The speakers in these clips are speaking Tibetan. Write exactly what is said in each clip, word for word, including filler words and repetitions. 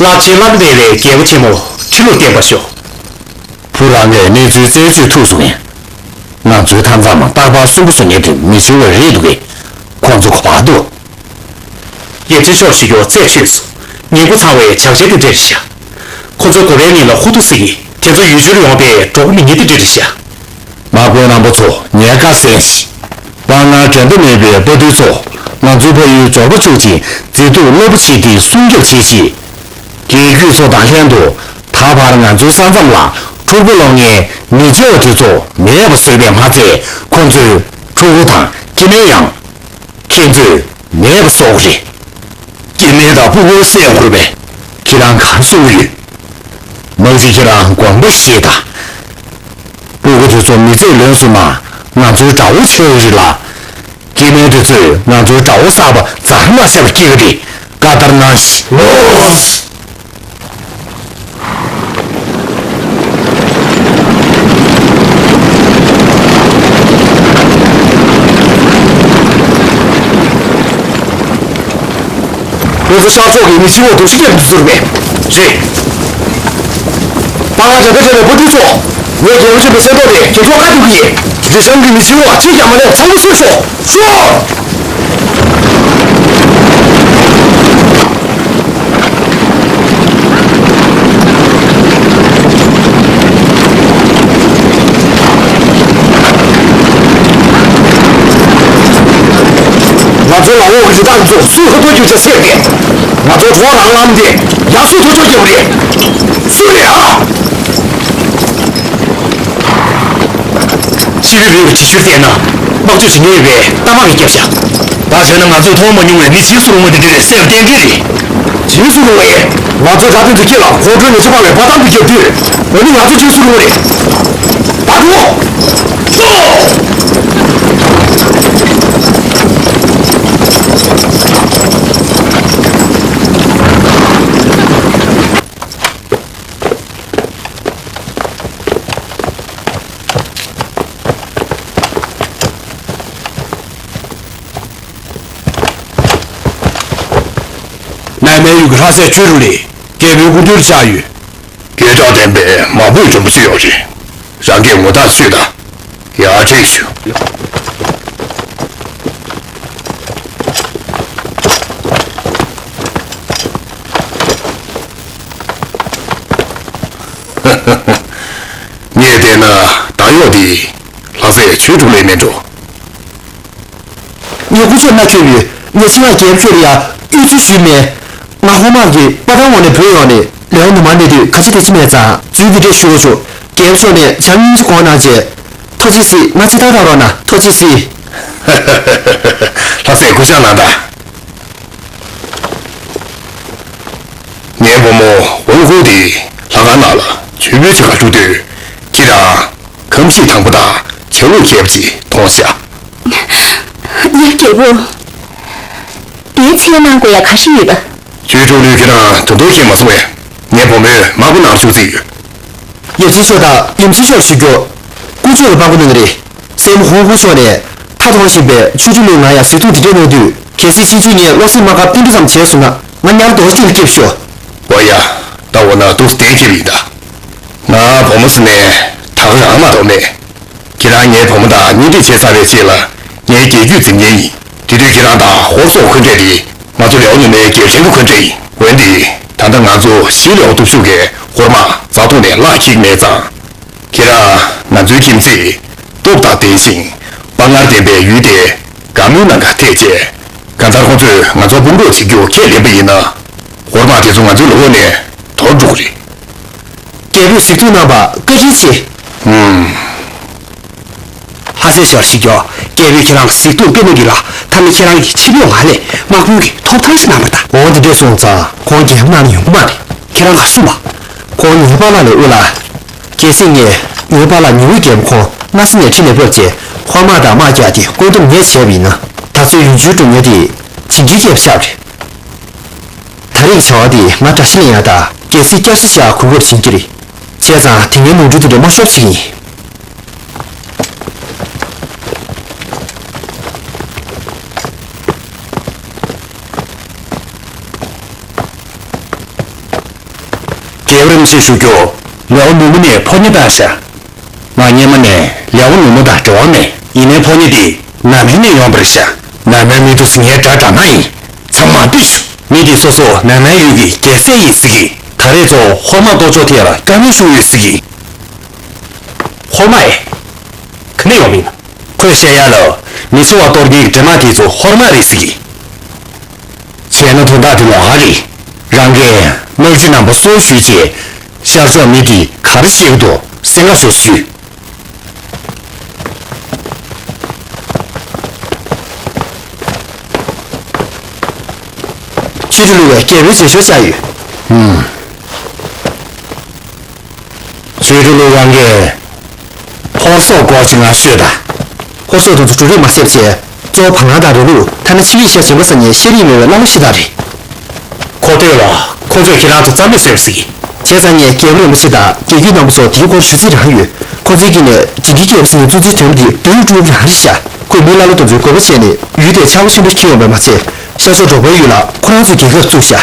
རླབས་ཆེན་བླ་མ་མེད་པའི་རྒྱལ་པོ་ཆེན་མོ་ཁྲི་ལོར་བརྟན་པར་ཤོག་བུ་རང་གིས་གནས་ཚུལ་རྩད་གཅོད་ཐུབ་སོང་ངས། ང་ཚོའི་མཐའ་མཚམས་རྟག་པར་སུན་པོ་བཟོ་མཁན་དེ་མི་ཆེ་བ་རེད་འདུག་གས། ཁོང་ཚོ་ག་པར་འདུག་ཡབ་ཆེན་མཆོག་ཞུ་རྒྱུ་རྩད་ཆོད་སོང་། ཉིན་གུང་ཚང་བའི་ཇག་ཆས་དེ་འདྲ་རེད་ཤག་ཁོ་ཚོ་དགོན་པའི་ངོས་ལ་ཧུར་ཐག་ཟེར་གྱིན་དེ་ཚོ་ཡུལ་ཕྱིར་ཡོང་བའི་གྲོགས་པོ་མི་ཉིད་དེ་འདྲ་རེད་ཤག་དམག་དཔོན་རྣམ་པ་ཚོ་ངས་བཀའ་གསན་ཤིག་དཔའ་ངར་འགྲན་ཟླ་མེད་པའི་དཔའ་རྟུལ་ཚོ། ང་ཚོའི་ཕ་ཡུལ་འབྱོར་པ་ཕྱུག་ཅིང་མཛེས་སྡུག་རླབས་པོ་ཆེ་འདི་སྲུང་སྐྱོབ་བྱེད་ཤིག་རྒྱལ་རྒྱུད་ཚོ་དང་ལྷན་དུ་ད་བར་ང་ཚོའི་ས་མཚམས་ལ་འཁྲུག་པ་སློང་མཁན་མི་ཆེ་བ་དེ་ཚོ་མེད་པ་བཟོས་པས་མ་ཚད། ཁོ་ཚོས་ཕྲུ་གུ་དང་སྐྱེ་དམན་ཡང་ཁྱེད་ཚོས་མེད་པ་བཟོ་དགོས་རེད། སྐྱེ་དམན་དང་ཕྲུ་གུ་བསད་དགོས་པས། ཁྱེད་རང་ག་རེ་གསུང་གི་ཡོད། མང་ཚིག་ཁྱེད་རང་དགོངས་པ་བཞེས་དང་། ཕྲུ་གུ་དེ་ཚོ་མི་ཚེ་ལོན་སོང་ན་ང་ཚོའི་དགྲ་བོ་ཆགས་ཀྱི་རེད་ལ། སྐྱེ་དམན་དེ་ཚོས་ང་ཚོའི་དགྲ་བོ་བསགས་པ་རྫར་མ་ཤ་བ་སྐྱེ་གི་རེད། བཀའ་ལྟར་གནང་ཞིག་ཁོ་ཚོ་ཤར་ཕྱོགས་ཀྱི་མི་ཆེན་མོ་དུ་ཞིག་ཡང་འཛུལ་མེད། རེད། དཔའ་ངར་འགྲན་ཟླ་བྲལ་བའི་དཔའ་རྟུལ་ཚོ། ངས་རྒྱལ་པོ་ཆེན་པོའི་སེམས་ཐོག་ནས་རྒྱལ་ཚོགས་བཀའ་བསྡུ་གི་ཡིན། རི་གཤམ་གྱི་མི་ཆེན་མོ་ཅིས་ཀྱང་མ་ལེན། ཚང་མ་ཚུར་ཤོག་ཤོག་ང་ཚོའི་ལམ་འོག་གི་རི་དྭགས་ཚོ་སུས་ཁ་ཐོར་རྒྱུ་ཆ་སེམས་ཏེ། ང་ཚོ་གྲོགས་རང་ལམ་དེ་ཡག་སུ་ཐུག་ཆོག་རྒྱུ་རེད། སུ་རེད་ཨ། ཕྱི་རི་རི་བའི་བྱེད་ཤུལ་བལྟས་ན་དམག་སྤྱོད་བྱེད་མཁན་ཡོད་པའི་རྟ་དམག་གིས་བརྒྱབ་ཤག་ད་བྱས་ན་ང་ཚོས་མཐོང་མ་མྱོང་བའི་མི་ཇིན་སུ་རུང་བ་འདི་འདྲ་རེད་ཟེར་བ་གཏན་འཁེལ་རེད། ཇིན་སུ་རུང་བ་ཡིན། ང་ཚོས་དགྲ་དེ་ཚོ་སྐྱེལ་ལ་ཁོང་ཁྲོའི་མི་ཚེ་སྤང་བའི་དཔའ་གཏམ་དུ་བརྒྱབ་དུས། འོ་ནི་ང་ཚོ་ཇིན་སུ་རུང་བ་རེད། ད་འགྲོ། ནའི་མའི་ཡུལ་གྱི་ལྷ་སྲས་ཆོས་དྲུག་ལས་རྒྱལ་པོའི་སྐུ་མདུན་དུ་བཅར་ཡོད། སྐད་གྲགས་ལྡན་པའི་མ་བུའི་མགྲོན་པོ་ཞིག་ཡོད་རེད། རང་གིས་ངོ་རྟགས་ཞུས་དང་། ཡར་ཁྲིད་ཞུ། ངས་བལྟས་ན་ད་གཡོག་འདི་ལྷ་སྲས་ཆོས་དྲུག་ལས་མིན་འགྲོ། ངས་སྐུ་ཕྱོགས་མནའ་བསྐྱལ་ཡོད། ངས་ཕྱི་ལ་རྒྱལ་པོ་མཆོག་ལ་ཡང་གཡོ་ཇུས་ཞུས་མེད། ང་ཧོར་དམག་གི་དཔའ་ཐང་འོག་ནས་བྲོས་ཡོང་ནས་ལེའོ་ནུ་མ་གནས་དུས་ག་ཅི་དེ་ཅི་མེད་ཙང་རྫུན་འདི་འདྲས་ཞུ་དགོས་བྱུང་། རྒྱལ་པོ་མཆོག་ནས་བྱམས་སྙིང་རྗེ་དགོངས་གནང་བྱས། ཐུགས་རྗེ་གཟིགས། ང་ཚོ་ཏག་ཏག་རོགས་གནང་། ཐུགས་རྗེ་གཟིགས། ལྷ་སྲས་སྐུ་ཞབས་ལགས་དང་། ངའི་བུ་མོ་ཝུན་ཧུ་དེ་ལྷ་ཁང་ནང་ལ་ཇུས་འབུལ་བྱེད་གར་འགྲོ་དུས། ཁྱེད་རང་ཁམས་ཞིག་དང་པོ་དང་བྱ་འུག་རྒྱས་པ་ཅིག་མཐོང་ཤག་ཡ་རྒྱལ་པོ། དེའི་ཚེ་གནང་དགོས་ཡ་ག་ཞིག་ཡོད་པ། ཆོས་དྲུག་ལུས་ཁྱེད་རང་དོན་དག་ཤེས་མ་སོང་བས། ངའི་བུ་མོས་མ་བུ་ནང་བཅུག་རྩིས་ཡོད། ཡབ་ཆེན་མཆོག་དང་ཡུམ་ཆེན་མཆོག་ཞུ་རྒྱུ། དཀོན་མཆོག་ལ་དཔང་པོ་གནང་གི་རེད། སྲས་མོ་ཧོང་ཧུ་མཆོག་ནས་ཐ་དོང་བཞིན་པའི་ཆོས་དྲུག་ལུས་ང་ཡང་གཟིགས་མཐོང་དེ་འདྲས་གནང་དུས། གལ་སྲིད་ཕྱིན་ཆད་ངས་བློ་སེམས་མ་དགའ་བསྟུན་གྲོས་ཙམ་བྱས་སོང་ན་ང་ཉམས་རྡོག་གཅིག་ལ་སྐྱེས་ཤོག་འོ་ཡ། ད་འོ་ན་འདུག་སེ་བསྡད་ཀྱི་ཡིན་ད། ང་བུ་མོ་ཟེར་ནས་ད་ག་རང་མ་གཏོགས་མེད། ཁྱེད་རང་ངའི་བུ་མོ་དང་གཉེན་སྒྲིག་བྱས་ཚར་བའི་རྗེས་ལ་ངའི་རྒྱལ་རྒྱུད་འཛིན་མཁན་ཡིན། དེ་དུས་ཁྱེད་རང་དང་ཧོར་སོག་འཁོན་འཕྲད་དེ་ང་ཚོ་ལེའོ་ནུ་མའི་རྒྱལ་ཕྲན་གྱི་འཁོན་འཕྲད་ཡིན། འོན་ཏེ་ད་ལྟ་ང་ཚོ་ཞི་ལེའོ་སྟོབས་ཤུགས་ཀྱིས་ཧོར་དམག་རྩ་ཐོག་ནས་བརླག་ཁྱེར་མེད་ཙང་། ཁྱེད་རང་ང་ཚོའི་ཁྱིམ་མཚེས་སྟོབས་དང་ལྡན་ཞིང་དཔའ་ངར་ལྡན་པའི་ཡུལ་དེ་དགའ་མོས་གནང་ག་ཐད་བྱས། གང་ལྟར་ཁོང་ཚོས་ང་ཚོ་དཔུང་རོགས་བྱེད་རྒྱུ་ཁས་ལེན་པ་ཡིན་ན། ཧོར་དམག་དེ་ཚོ་ང་ཚོའི་ལག་འོག་ནས་དོར་འགྲོ་གི་རེད། རྒྱལ་པོས་གཟིགས་སྐྱོང་གནང་བར་བཀའ་དྲིན་ཆེ། ཧུམ། ལྷ་སྲས་ཞབས་ཞུ་རྒྱོ། རྒྱལ་པོས་ཁྱེད་རང་གཟིགས་སྐྱོང་དཔེ་མེད་ཀྱི་ལ་ཐ་མི་ཁྱེད་རང་གི་ཆིབས་གཡོག་ང་ལས་དམག་དཔོན་གྱི་ཐོབ་ཐང་ཞིག་གནང་བ་དང་། འོ་འདི་འདྲས་སོང་ཙང་ཁོང་རྒྱལ་པོ་གནང་ནས་ཡོང་གི་མ་རེད། ཁྱེད་རང་ག་གསུངས་པ། ཁོང་ངའི་པཱ་ལགས་ལ་དབུ་ལ། གལ་སྲིད་ངས་ངའི་པཱ་ལགས་ཉི་འོད་རྒྱལ་པོ་ཁོང་སྔ་ས་ནས་ཁྲིད་ནས་ཕེབས་རྗེས་ཧོར་དམག་དང་དམག་རྒྱག་སྟེ་བཀོད་འདོམས་ངས་བྱས་པ་ཡིན་ན། ད་ཚོད་ཡུལ་ཆུའི་གྲོང་ཉ་དེ་བྱིན་གྱིས་བརྒྱན་པ་ཤག་རེད། ད་རེས་བྱ་བ་འདི་ང་དགྲ་ཤ་ལེན་ཡག་དང་རྒྱལ་སྲིད་བསྐྱར་གསོ་བྱེད་ཡག་གོ་སྐབས་བྱིན་གྱི་རེད། བྱས་ཙང་དེ་སྔའི་ནོར་འཁྲུལ་དེ་འདྲ་མ་ཤོར་ཞིག་ཡིན། རྒྱལ་བ་རིན་པོ་ཆེ་ཞུ་རྒྱུ། ལེའོ་ནུ་མོ་ནས་ཕོ་ཉ་བཏང་ཤག་ང་སྔོན་མ་ནས་ལེའོ་ནུ་མོ་དང་འབྲེལ་བ་མེད། ཡིན་ནའི་ཕོ་ཉ་དེ་ནཱ་མན་ནས་ཡོང་བ་རེད་ཤག་ནཱ་མན་མི་འདུག་ཟེར་ངས་སྒྲ་དྲག་ན་ཡིན། ཚང་མ་འདུས་ཤོག་མི་དེ་སོ་སོ་ནཱ་མན་ཡུལ་གྱི་རྒྱལ་སྲས་ཡིན་ཟེར་གི། ད་རེས་ཚོ་ཧོར་དམག་གཏོར་ཕྱོགས་དེ་ལ་བཀའ་མོལ་ཞུ་ཡོད་ཟེར་གི། ཧོར་དམག་ཨེ། ག་ནས་ཡོང་མིན། ཁོས་བཤད་ཡ་ལ། མི་ཚེ་བ་གཏོར་མཁན་གྱི་འདྲེ་དམག་དེ་ཚོ་ཧོར་དམག་རེད་ཟེར་གི། བྱས་ན་དོན་དག་དེ་ལོགས་ཀ་རེད། རང་གིས་དམག་སྤྱི་རྣམ་པ་གསོལ་ཞུས་རྗེས། ཤར་ཕྱོགས་མི་དེས་ག་རེ་བཤད་ཀྱི་འདུག་གསན་ག་ཤོག་ཞུས། ཆོས་སྒྲོན་ལུགས་པས་རྒྱལ་པོའི་མཛད་ཕྱོགས་བཅར་ཡོད། ཧུམ། ཆོས་སྒྲོན་ལུགས་རང་གིས་ཧོར་སོག་སྐོར་ཅིག་ང་ཤོད་དང་། ཧོར་སོག་དེ་ཚོ་འབྲུ་རིགས་མ་བསད་བྱས། གཙོ་བོ་བང་ལང་དང་ར་ལུག་ཐ་ན་ཕྱི་ཡི་ཤ་ཇེ་མང་ཟ་མཁན་ཤེས་རིག་མེད་པའི་ཀླ་ཀློ་ཞིག་དག་རེད། ཁོ་ལྟོས་ལ། ཁོ་ཚོས་ཁྱེད་རང་ཚོ་རྩ་མེད་བཟོས་པ་ཟེར་གི། བྱས་ཙང་ངས་རྒྱལ་པོ་རིན་པོ་ཆེ་དང་རྒྱལ་བརྒྱུད་རྣམ་པ་སོགས་དེའི་སྐོར་ཞུ་རྩིས་རང་ཡོད། ཁོ་ཚོའི་དཀྱིལ་ནས་ཇིང་གིའི་རྒྱལ་པོ་ཟེར་མཁན་གཙོ་འཛིན་དོན་དེ་བོད་ཡུལ་ཀྲུང་རང་རེད་ཤག་ཁོས་མི་ཀླ་ཀློ་དེ་ཚོའི་དགོས་པ་བྱས་ནས་ཡུལ་དེར་ཆག་སྒོ་ཆེན་པོ་ཁྱེར་ཡོང་བས་མ་ཚད། ཤར་ཕྱོགས་འབྲོག་པའི་ཡུལ་ལ་ཁོ་རང་ཚོས་རྒྱལ་ཁབ་བཙུགས་ཤག་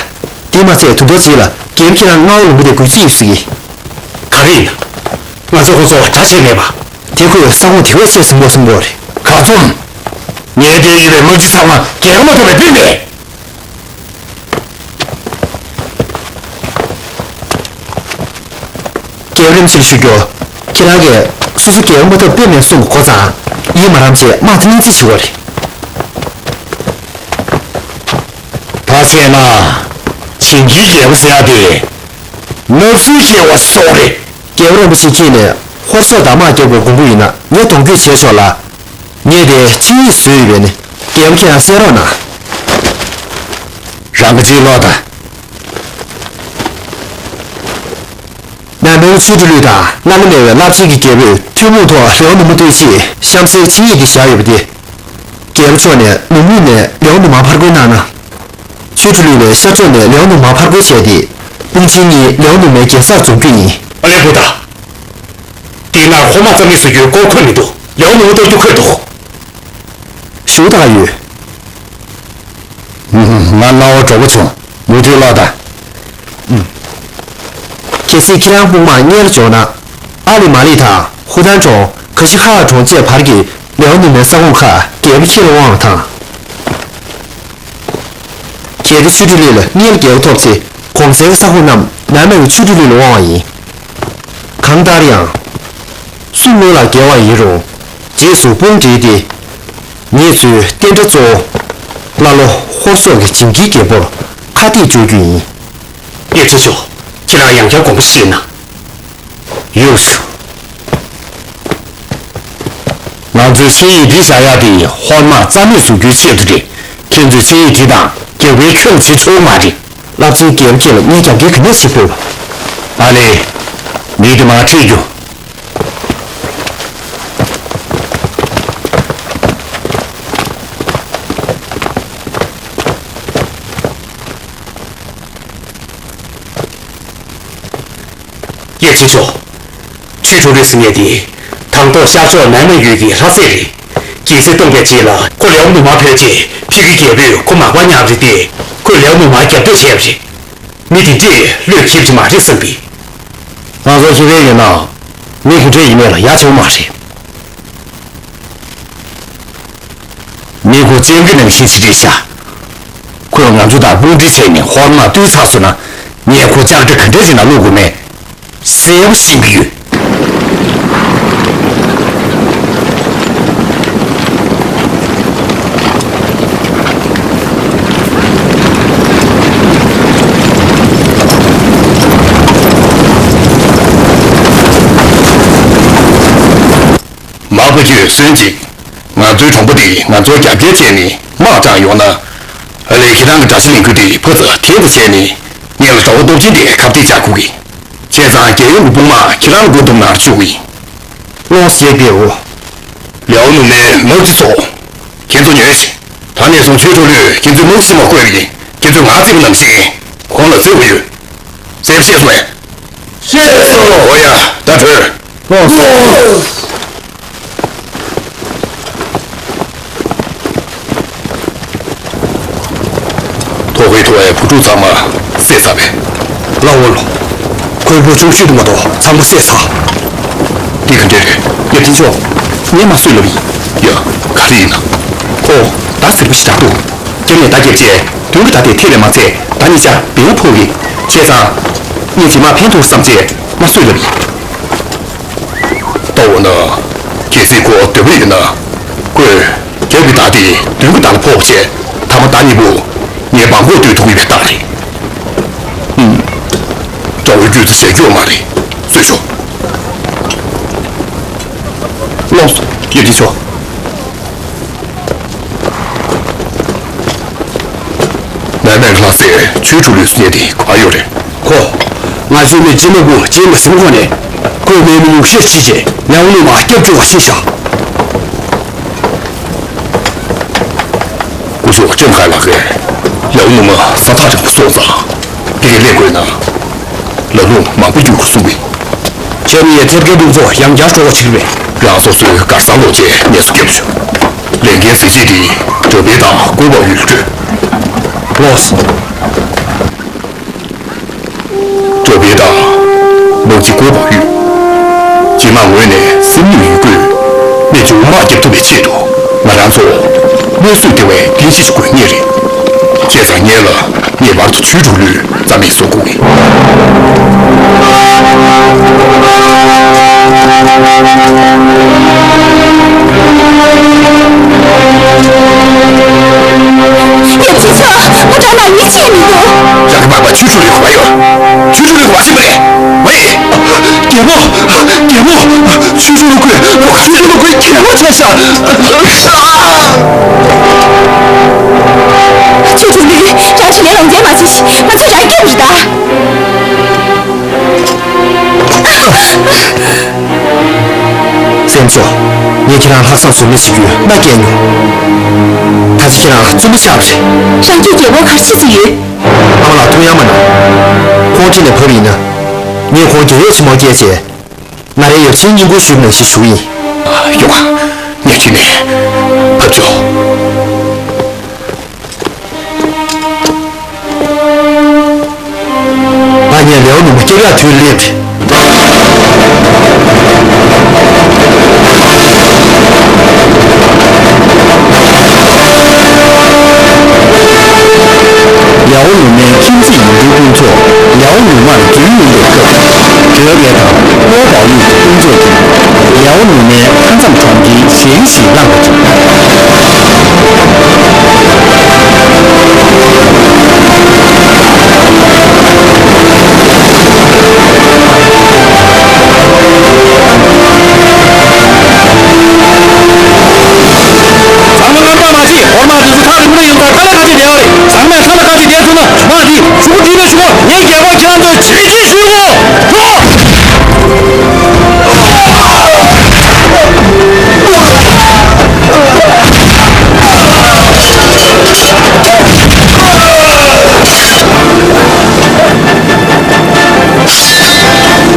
དེ་མ་ཚད་དུས་ཐོག་ཅིག་ལ་རྒྱལ་པོ་ཁྱེད་རང་མངའ་འོག་ལུང་པ་དེ་དགོས་རྩིས་ཡོད་ཟེར་གི། ག་རེ་ཡིན། ང་ཚོས་ཁོ་ཚོ་དགྲ་བྱས་མེད་པ། དེ་ཁོས་ས་ཁོངས་དེ་བས་ཆེས་ཟིན་པོ་ཟིན་པོ་རེད། ག་ཚོམ། ངའི་དེ་ཡོད་པའི་དམག་སྤྱི་ཚང་མ་རྒྱལ་ཁ་མ་ཐོབ་པའི་དཔེ་མེད། རྒྱལ་བ་རིན་པོ་ཆེར་ཞུ་རྒྱུ། ཁྱེད་རང་གིས་སོ་སོ་རྒྱལ་བ་མ་ཐོབ་དཔེ་མེད་གསུང་གི་གོ་ཙང་། ཡིད་མ་རངས་བྱས་དམག་དེ་གནས་རྩིས་བྱེད་དགོས་རེད། ད་བྱས་ན། ཇིང་གིའི་རྒྱལ་པོ་ཟེར་ཡ་དེ། ནག་ཚུལ་སྐྱེ་བ་ཤོག་རེད། རྒྱལ་བ་རིན་པོ་ཆེའི་དཀྱིལ་ནས་ཧོར་སོག་དང་དམག་རྒྱག་དགོས་དགོངས་པ་ཡིན་ན་ངས་གདོང་སྐྱོད་བྱས་ཆོག་ལ། ངས་དེ་ཆིངས་ཡིག་བཟོས་ཡོད་པས་ནི། རྒྱལ་པོ་ཁྱེད་རང་གསན་རོགས་གནང་། རང་གི་ཅིག་ལོག་དང་། ནང་པའི་ཆོས་སྒྲོན་ལུགས་དང་བླ་ན་མེད་པའི་རླབས་ཆེན་གྱི་རྒྱལ་པོས་ཐུན་མོང་ཐོག་ལེའོ་ནུ་མོ་གཏོད་ཆེད་གཤམ་གསལ་ཆིངས་ཡིག་འདི་བཞག་ཡོད་པ་དེ། རྒྱལ་པོ་མཆོག་ནས་ནུབ་མོ་ནས་ལེའོ་ནུ་མ་ཕར་རྒོལ་གནང་ན། ཆོས་སྒྲོན་ལུགས་ནས་ཤར་ཕྱོགས་ནས་ལེའོ་ནུ་མ་ཕར་རྒོལ་བྱས་ཏེ། དཔུང་ཆེན་གཉིས་ལེའོ་ནུ་མའི་རྒྱལ་སར་འཛོམས་རྒྱུ་ཡིན། ཨ་ལེ་བུ་ད། དེའི་ནང་ཧོར་དམག་རྩ་མེད་བཟོ་རྒྱུའི་སྐོར་འཁོད་མི་འདུག་ལེའོ་ནུ་མ་གཏོར་རྒྱུ་འཁོད་འདུག་ཞུ་དག་ཡོད། ང་རྣ་བ་གྲོགས་པོ་བྱུང་། མུ་མཐུད་ལོག་དང་། གལ་སྲིད་ཁྱེད་རང་དཔུང་དམག་སྔོན་ལ་འབྱོར་ན། ཨ་ལི་མ་ལི་དང་ཧུ་ཐན་གྲོང་། ག་ཤི་ཧ་ཧ་གྲོང་བཅས་བར་གྱི་ལེའོ་ནུ་མའི་ས་ཁོངས་ཁག་རྒྱལ་པོ་ཁྱེད་ལ་དབང་བ་དང་། གལ་ཏེ་ཆོས་སྒྲོན་ལུགས་ལ་སྔོན་ལ་རྒྱལ་ཁ་ཐོབ་ཚེ་གོང་གསལ་གྱི་ས་ཁོངས་རྣམས་ནང་པའི་ཆོས་སྒྲོན་ལུགས་ལ་དབང་བ་ཡིན། གང་ལྟར་ཡང་། སུ་སྔོན་ལ་རྒྱལ་བ་ཡིན་རུང་རྗེས་སུ་དཔུང་སྒྲིལ་ཏེ། ངེད་ཚོའི་བསྟན་དགྲ་གཙོ་བོ་ཀླ་ཀློ་ཧོར་སོག་གི་ཇིང་གིའི་རྒྱལ་པོར་ཁ་གཏད་གཅོག་རྒྱུ་ཡིན། གཡས་འཁྱིལ་ཤོག་ཁྱེད་རང་ཡང་བསྐྱར་དགོངས་པ་བཞེས་གནང་། ཡོད། ང་ཚོས་ཆིངས་ཡིག་འདི་བཞག་ཡག་དེ་ཧོར་དམག་རྩ་མེད་བཟོ་རྒྱུའི་ཆེད་དུ་རེད། ཁྱེད་ཚོས་ཆིངས་ཡིག་འདི་དང་རྒྱབ་འགལ་ཁྱོན་ནས་བྱེད་ཆོག་མ་རེད། རླབས་ཆེན་རྒྱལ་པོ་ཁྱེད་ལ་ངས་རྒྱབ་འགལ་ག་འདྲ་བྱེད་ཕོད་པ། ཨ་ལེ། མི་དེ་མར་ཁྲིད་རྒྱུ། གཡས་འཁྱིལ་ཤོག་ཆོས་སྒྲོན་ལུགས་ཟེར་མཁན་དེ། དང་ཐོག་ཤར་ཕྱོགས་ནན་མ་ཡུལ་གྱི་ལྷ་སྲས་རེད། རྒྱལ་སྲིད་སྟོངས་པའི་རྗེས་ལ་ཁོ་ལེའོ་ནུ་མར་ཕེབས་རྗེས་ཕ་གིའི་རྒྱལ་པོས་ཁོ་མག་པ་མཉམ་རེད་དེ། ཁོས་ལེའོ་ནུ་མར་རྒྱབ་གཏོད་བྱས་པ་རེད། མི་དེ་འདྲས་བློས་འཁེལ་གྱི་མ་རེད་བསམ་གི། ང་ཚོ་ཁེ་ཕན་ཡོད་ན། མི་དེ་འདྲས་ཡིན་མེད་ལ་ཡ་ཆེན་པོ་མ་རེད། མི་ཁོ་སྤྱང་ཀི་ནང་བཞིན་ཞིག་རེད་ཤག་ཁོས་ང་ཚོ་དང་དཔུང་སྒྲིག་བྱས་ནས་ཧོར་དམག་བཏུལ་ཚར་སོང་ན། ངས་ཁོ་ལྕགས་དྲི་ག་འདྲ་ཞིག་ནང་བླུག་དགོས་མེད། གསལ་པོ་ཤེས་ཀྱི་ཡོད། མག་པ་ཁྱོད་གསོན་ཅིག་ང་ཚོའི་གྲོང་པ་འདི་ང་ཚོར་རྒྱབ་འགལ་བྱས་ནས་དམག་དྲངས་ཡོང་ན། ཨ་ལས་ཁྱེད་རང་གི་དགྲ་ཤ་ལེན་རྒྱུ་དེ་ཕར་ཚུར་འཐེན་དུ་བྱས་ནས་ངེད་ལ་གྲོགས་པོ་སྟོབས་ཆེན་དེ་ཁ་གཏད་བཅག་དགོས་ཀྱི། བྱས་ཙང་རྒྱལ་ཡུམ་གྱི་དཔུང་དམག་ཁྱེད་རང་ལ་མགོ་འདོམས་གནང་བཅུག་གི་ཡིན། ལོངས་སྤྱད་པའོ། ལེའོ་ནུ་མའི་དམག་སྤྱི་ཚོ། ཁྱེད་ཚོ་ཉོན་ཞིག་ད་ནས་བཟུང་ཆོས་གྲོགས་ལུས་ཁྱེད་ཚོའི་དམག་སྤྱི་མ་བསྐོས་པ་ཡིན། ཁྱེད་ཚོས་ང་བརྩི་བ་ནང་བཞིན་ཁོང་ལ་བརྩི་བ་ཡོད། གསལ་པོ་ཤེས་སོང་ངས། ཤེས་སོང་། འོ་ཡ། ད་བྲོས། ལོངས་སོ། ཐོ་ཧེ་ཐོ་ཧེ་བུ་ཕྲུག་ཚང་མ་བསད་ཚར་བས། ལ་འོ་ལོ། ཁོའི་བུ་ཆུང་ཤོས་དུ་མ་གཏོགས་ཚང་མ་བསད་ཚར། འདི་ག་འདྲས་རེད། ཡ་དེ་ཚོ། ངས་མ་གསོད་ལབ་ཡིན། ཡ། ག་རེ་ཡིན་ན། ཨོ། ད་ཟེར་བ་ཞིག་དྲག་འདུག་སྐྱབས་གནས་རྟ་ཁྱབ་བཅས་མདུན་གྱི་ད་དེ་ཐེ་བས་མ་ཚད་ད་ནི་ཤ་བེའུ་ཕོག་གི། བྱས་ཙང་། ངས་རྗེས་མ་ཕན་ཐོགས་བསམ་བྱས་མ་གསོད་ལབ་ཡིན། ལྟ་འོ་ན། གལ་སྲིད་ཁོ་འདོད་པ་ཡོད་ན། ཁོས་རྒྱབ་ཀྱི་མདའ་དེ་མདུན་གྱི་མདའ་ལ་ཕོག་བྱས་མཐའ་མ་མདའ་གཉིས་པོ་ངའི་མདུན་ཁོག་ལ་གཏོད་ཐུབ་ཀྱི་ཡོད་པའི་རྟགས་རེད། ཧུམ། དགྲ་བོའི་རྒྱུད་དུ་ཞལ་སྐྱོ་མ་རེད། གསོད་ཤོག་ལོགས་སུ་ཡོད་དེ་ཆོག་མེ་མེ་ལྷ་སའི་ཆོས་དྲུག་ལུས་སུ་ཉལ་ཏེ་ག་ཡོད་རེད། ཁོ། ང་ཚོའི་མི་སྤྱི་མི་བུ་སྐྱེས་མ་ཟིན་གོང་ནས། ཁོའི་མེ་མི་ཉུང་ཤས་ཅིག་བྱས་ལེའུ་ནུ་མ་སྐྱབས་བཅོལ་བ་ཤེས་ཤག་སྐུ་ཞབས་ལྕམ་ཧའེ་ལགས་ཀྱིས་ལེའུ་ནུ་མ་ས་ཐག་རིང་པོ་སོང་ཙང་། འདི་ག་སླེབས་དགོས་ན། ལམ་ལྷོང་མང་པོ་འགྱུར་དགོས་གསུངས་པས། ཁྱེད་གཉིས་ཐེབས་མཁན་དཔུང་ཚོགས་ཡང་བསྐྱར་སྤྲོ་བ་བྱེད་ཀྱི་རེད། རང་སོ་སོའི་གར་སར་ལོག་རྗེས་ངལ་གསོ་རྒྱབ་ཤོག་ལས་འགན་གཟི་བརྗིད་འདི་གྲྭ་པའི་དང་ཀོའུ་པའོ་ཡུས་སྤྲོད། ལོས། གྲྭ་པའི་དང་། དམག་སྤྱི་ཀོའུ་པའོ་ཡུས། རྗེས་མ་ངོས་ནས་སེམས་ནུས་ཡོད་རྒུས། རྨས་སྐྱོན་མར་བརྒྱབ་ཐུབ་པའི་ཆེད་དུ་ང་རང་ཚོ་དམངས་གཙོའི་ལྟེ་བའི་རྟེན་གཞི་ཞིག་དགོས་ངེས་རེད། བྱས་ཙང་ངེད་ལ་ངེས་པར་དུ་ཆོས་དྲུག་ལུས་རྩ་མེད་བཟོ་དགོས། ཡབ་ཆེན་མཆོག་ང་དྲང་ན་ཡིད་ཆེས་མི་འདུག་རང་གི་མ་པ་ཆོས་དྲུག་ལུས་ག་པར་ཡོད། ཆོས་དྲུག་ལུས་ག་པར་ཕྱིན་པ་རེད། ཝེ། རྒྱལ་པོ། རྒྱལ་པོ། ཆོས་དྲུག་ལུས་ཁོས་ལོ་ག་ཚོད་ལོ་ཁོའི་རྒྱལ་པོ་བྱས་ཤག་ཆོས་དྲུག་ལུས་རང་ཚོའི་ལས་ལོངས་སྤྱོད་མ་བྱེད་ཤིག་ང་ཚོས་རང་སྐྱོབ་རེད་ད། སེམས་ཚོ། ངས་ཁྱེད་རང་ལྷག་བསམ་ཟོལ་མེད་བྱེད་རྒྱུའི་མནའ་སྐྱེལ་མྱོང་། ད་ཆ་ཁྱེད་རང་བཙུན་མོ་ཆགས་པ་རེད། རང་གི་རྒྱལ་པོ་གར་ཤི་སོང་ཡོད། ཨ་མ་ལགས་ཐུགས་ཡ་མ་གནང་། ཁོང་ཁྲིད་ནས་བབས་ཡིན་ན། ངས་ཁོང་རྒྱལ་ཡོངས་ཆེན་མོ་བསྐྱལ་རྗེས། ང་རའི་ཡབ་ཆེན་བསྙེན་བཀུར་ཞུས་པ་ནང་བཞིན་ཞུ་གི་ཡིན། ཡོང་ང་། ངས་ཁྲིད་ནས་བབས་ཆོག་ང་གཉིས་ལེའུ་ནུ་མ་སྐྱབས་ཡག་དུས་སླེབས། ལེའུ་ནུ་མའི་ཁྱིམ་མཚེས་ཡིན་མཁན་ཕུན་ཚོགས་ལེའུ་ནུ་མར་རྫུན་ཡིན་པའི་སྐབས། གྲོས་མེད་དང་ཀོའུ་པའོ་ཡུས་ཀྱི་དཔུང་ཚོགས་ཀྱིས་ལེའུ་ནུ་མའི་མཐའ་མཚམས་གྲོང་ཁྱེར་ཞེ་ཡུ་ཞིག་བླངས་པ་རེད། ཚང་མ་རྔམ་པ་མ་བྱེད། འོ་མ་དེ་ཚོ་ཐག་རིང་པོ་ནས་ཡོང་ཙང་ཁ་ལག་ཁ་ཤས་བསྡད་པ་རེད། ཚང་མས་ཁ་ལག་ཁ་ཤས་བསྡད་ཐུབ་ན་མ་དེ་ཕྲུ་གུ་དེ་ལས་ཕྲུ་གུ་ངའི་རྒྱལ་པོ་ཁྱེད་རང་ཚོས་བྱིལ་བྱིལ་ཞུ་གོ་ཤོག་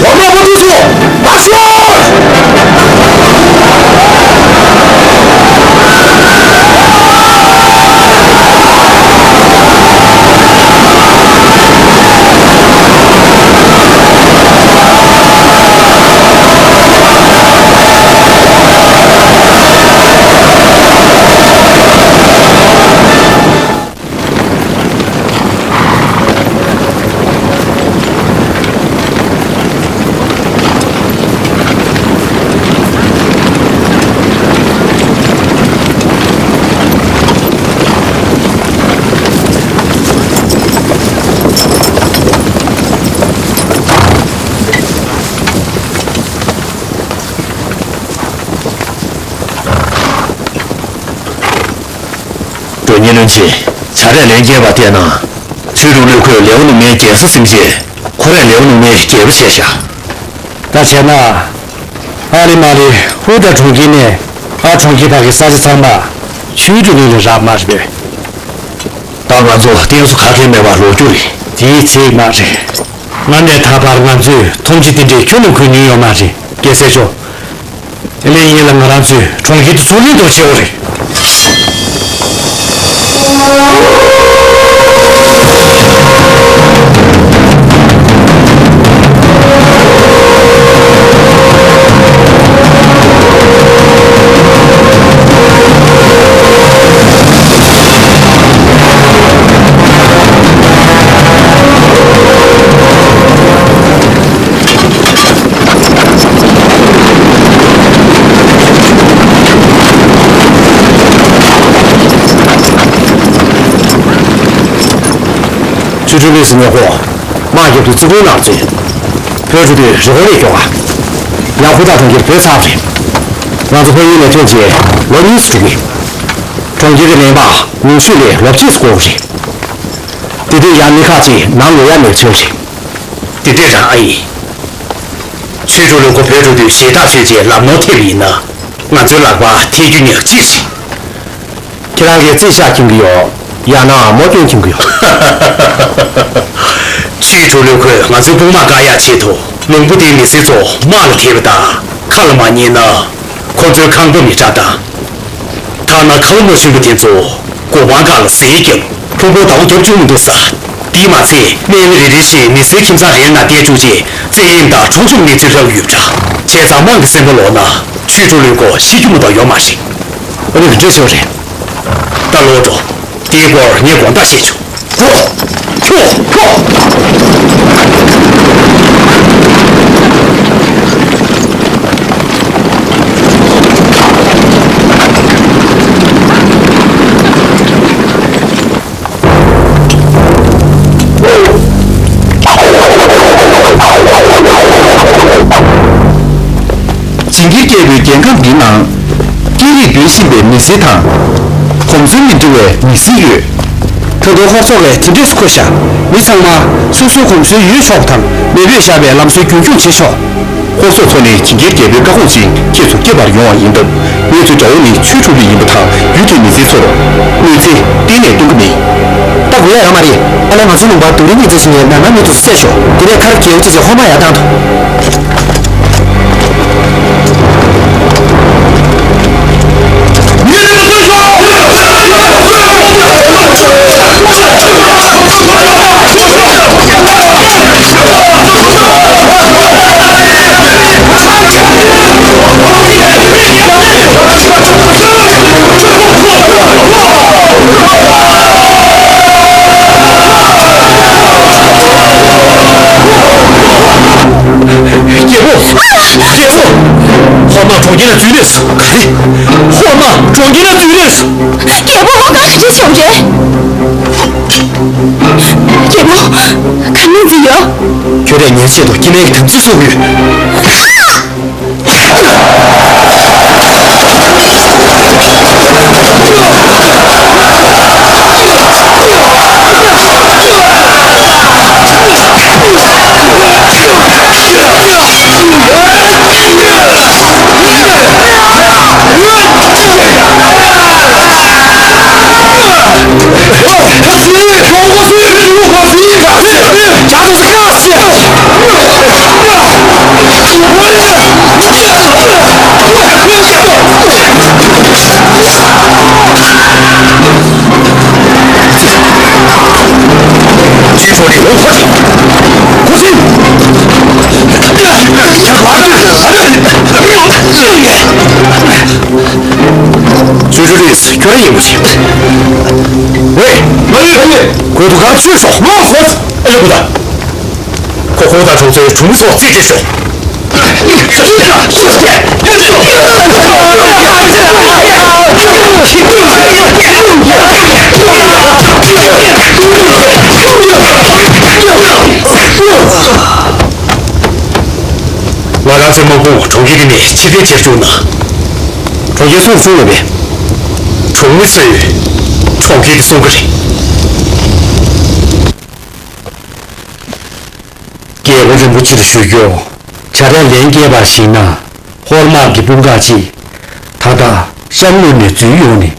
འོ་མ་མ་འདུག་སོང་། མ་ཤོར། ཀྲོ་ཉི་བློན་ཆེན། བྱ་རས་ལན་རྒྱས་པ་བལྟས་ན། ཆོས་དྲུག་ལུས་ཁོས་ལེའུ་ནུ་མའི་རྒྱལ་ས་ཟིན་རྗེས། ཁོ་རས་ལེའུ་ནུ་མའི་རྒྱལ་པོ་བྱས་ཤག་ད་བྱས་ན། ཨ་རི་མ་རི་ཧུ་ད་གྲོང་ཁྱེར་ནས་ཨ་གྲོང་ཁྱེར་བར་གྱི་ས་ཆ་ཚང་མ་ཆོས་དྲུག་ལུས་ལ་རག་མ་རེད་པས། ད་ང་ཚོ་རྟེན་གསོ་ག་གེ་མེད་པར་ལོག་རྒྱུ་རེད། དེའི་ཚིག་མ་རེད། སྔར་ནས་ད་བར་ང་ཚོས་ཐོབ་ཆ་དེ་འདྲའི་ཁྱོན་ནས་ཁུར་མྱོང་ཡོད་མ་རེད། རྒྱལ་སྲས་མཆོག་ཨེ་ལེ་ཡིན་ལ་ང་རང་ཚོས་གྲོང་ཁྱེར་དེ་ཚུར་ལེན་ཐུབ་ཆེ་བོ་རེད། ཆུ་ཁྲུང་ལུས་སུ་ཉོ་ཁོ། དམག་རྒྱབ་ཏུ་བརྩི་བཀུར་གནང་བརྩོན། བོད་འགྲོ་དུས་རི་བོ་ལས་མགྱོགས་ག་ཡང་ཧུར་ཐག་གཏོང་རྒྱུར་བོད་ཚར་རེད། ང་ཚོ་ཕ་ཡུལ་ནས་ཐོན་རྗེས་ལོ་གཉིས་སུ་འགྲོ་གི། གྲོང་ཁྱེར་གྱི་ལས་འབག་ཉུང་ཤོས་ལས་ལོ་གཅིག་སུ་འགོར་གི་རེད། དེ་དུས་ཡང་མི་ཁག་ཅིག་ནང་ལོག་ཡ་མེད་ཚོད་རེད། དེ་འདྲས་རང་ཨ་ཡིན། ཆོས་གྲུབ་ལུག་ཁོ་བོད་འགྲོ་དུས་ཞེ་དྲག་ཚོད་ཅེས་ལམ་ནོར་ཐེབས་ཡིན་ན། ང་ཚོའི་ལག་པ་ཐེ་རྒྱུ་ཉག་གཅིག་རེད། ཁྱེད་རང་གིས་རྩིས་བཞག་ཁྱིམ་གྱི་ཡོད། ཡང་ན་མོ་སྐྱོན་ཁྱིམ་གྱི་ཡོད། ཆོས་གྲུབ་ལུག་ཁོས་ང་ཚོའི་དཔུང་དམག་བཀག་ཡག་ཆེད་དུ་ལུང་པ་དེའི་མི་སེར་ཚོ་དམག་ལ་དེད་པ་དང་ཁ་ལ་མ་ཉན་ན། ཁོ་ཚོའི་ཁང་པ་མི་དྲག་དང་། ཐ་ན་ཁ་ལོ་མ་ཞུམ་པ་དེ་ཚོ་གོ་འཕང་ཁ་ལ་ཟས་བརྒྱབ། ཁོ་ཁོ་ཟླ་བ་བརྒྱབ་བཅུག་མི་འདུག་ས། དེས་མ་ཚད་སྨན་ཁང་རེ་རེ་བཞིན་མི་སེར་ཁྱིམ་ཚང་རེར་ན་བསྡད་བཅུག་རྗེས་བཙན་གཡེམ་དང་གྲོང་ཆོག་གནས་ཚུལ་རག་ཡོད་པ་འདྲ། བྱས་ཙང་དམངས་ཀྱི་སེམས་པ་ལོག་ན་ཆོས་གྲུབ་ལུག་ཁོ་ཤི་རྒྱུ་མ་གཏོགས་ཡོད་མ་རེད། ཨ་ནི་ག་འདྲས་བྱས་པ་རེད། ད་ལོག་འགྲོ། དེའི་སྐོར་ངས་དགོངས་དག་བཞེས་ཆོག་འགྲོ། འགྲོ། འགྲོ། ཇིང་གིར་རྒྱལ་པོའི་རྒྱལ་ཁམས་འདིའི་ནང་། སྐད་རིགས་འབུད་བཞིན་པའི་མི་སེར་དང་། གོམས་སྲོལ་མི་འདྲ་བའི་མི་སེར་ཡོད། ད་དུང་ཧོར་ཚོགས་ཀྱིས་དེ་འདྲས་སུ་འཁོར་བཞག་མི་ཚང་མ་སོ་སོའི་གོམས་སྲོལ་ཡོད་ཆོག་པ་དང་མེས་པོས་བཞག་པའི་ལམ་སྲོལ་རྒྱུན་འཁྱོངས་བྱེད་ཆོག་ཧོར་ཚོགས་ཚོ་ནི་ཇིང་གིར་རྒྱལ་པོའི་བཀའ་དགོངས་བཞིན་ཁྱེད་ཚོ་སྐྱེ་བར་ཡོང་བ་ཡིན་སྟབས། ངེད་ཚོའི་དགྲ་བོ་ནི་ཆོས་གྲུབ་ལུག་ཡིན་པ་དང་། ཡུལ་དེའི་མི་སེར་ཚོར་གནོད་འཚེ་གཏན་ནས་གཏོང་གི་མེད། ད་དགོས་ཡ་ཡོད་མ་རེད། ཨ་ལས། ང་ཚོའི་ལུང་པར་རྡོ་རིང་གཉིས་ཙམ་ཞིག་ནས་ནར་ནར་མེད་དུ་བསད་ཤོག་དེ་ནས་ཁ་ར་རྒྱལ་པོ་ཅིག་ཅིག་ཧོར་དམག་ཡར་བཏང་དང་། རྒྱལ་པོ། རྒྱལ་པོ། ཧོར་དམག་གྲོང་ཁྱེར་ལ་འཛུལ་སླེབས་སོང་། ག་རེ། ཧོར་དམག་གྲོང་ཁྱེར་ལ་འཛུལ་སླེབས་སོང་། རྒྱལ་པོ། ཧོར་དམག་ག་འདྲ་བྱུང་རེད། རྒྱལ་པོ། ག་ནས་འཛུལ་ཡོད། ཁྱོད་རས་ངའི་ཆེད་དུ་སྐྱེ་དམན་གྱི་དམ་ཚིག་སྲུང་གི་ཡོད། ཆུ་ཆུ་རིས་ཁྱོད་རང་ཡིན་པ་རེད། ཝེ། མ་ཡིན། མ་ཡིན། གོ་ཐུ་གར་ཆོས་ཤོག་མ་ཧོ། ཨ་ཡོ་གུ་ད། ཁོ་ཁོ་དང་གྲོང་ཚོའི་གྲོང་མི་ཚོ་རྩིས་སྤྲད་ཤོག་ང་རང་ཚོའི་དམག་དཔུང་གྲོང་ཁྱེར་འདི་ནས་ཕྱིར་འཐེན་བྱེད་བཅུག་ན། གྲོང་ཁྱེར་སྲུང་བཅུག་ཡོད་པས། གྲོང་མི་ཚོས་གྲོང་ཁྱེར་འདི་སྲུང་གི་རེད། རྒྱལ་པོ་རིན་པོ་ཆེར་ཞུ་རྒྱུ། བྱ་བྲལ་ལན་སྐྱེས་པར་གཞིགས་ན། ཧོར་དམག་གི་དཔུང་ཁག་ཅིག་ད་ལྟ་ཤར་ངོས་ནས་འཛུལ་ཡོང་ནས།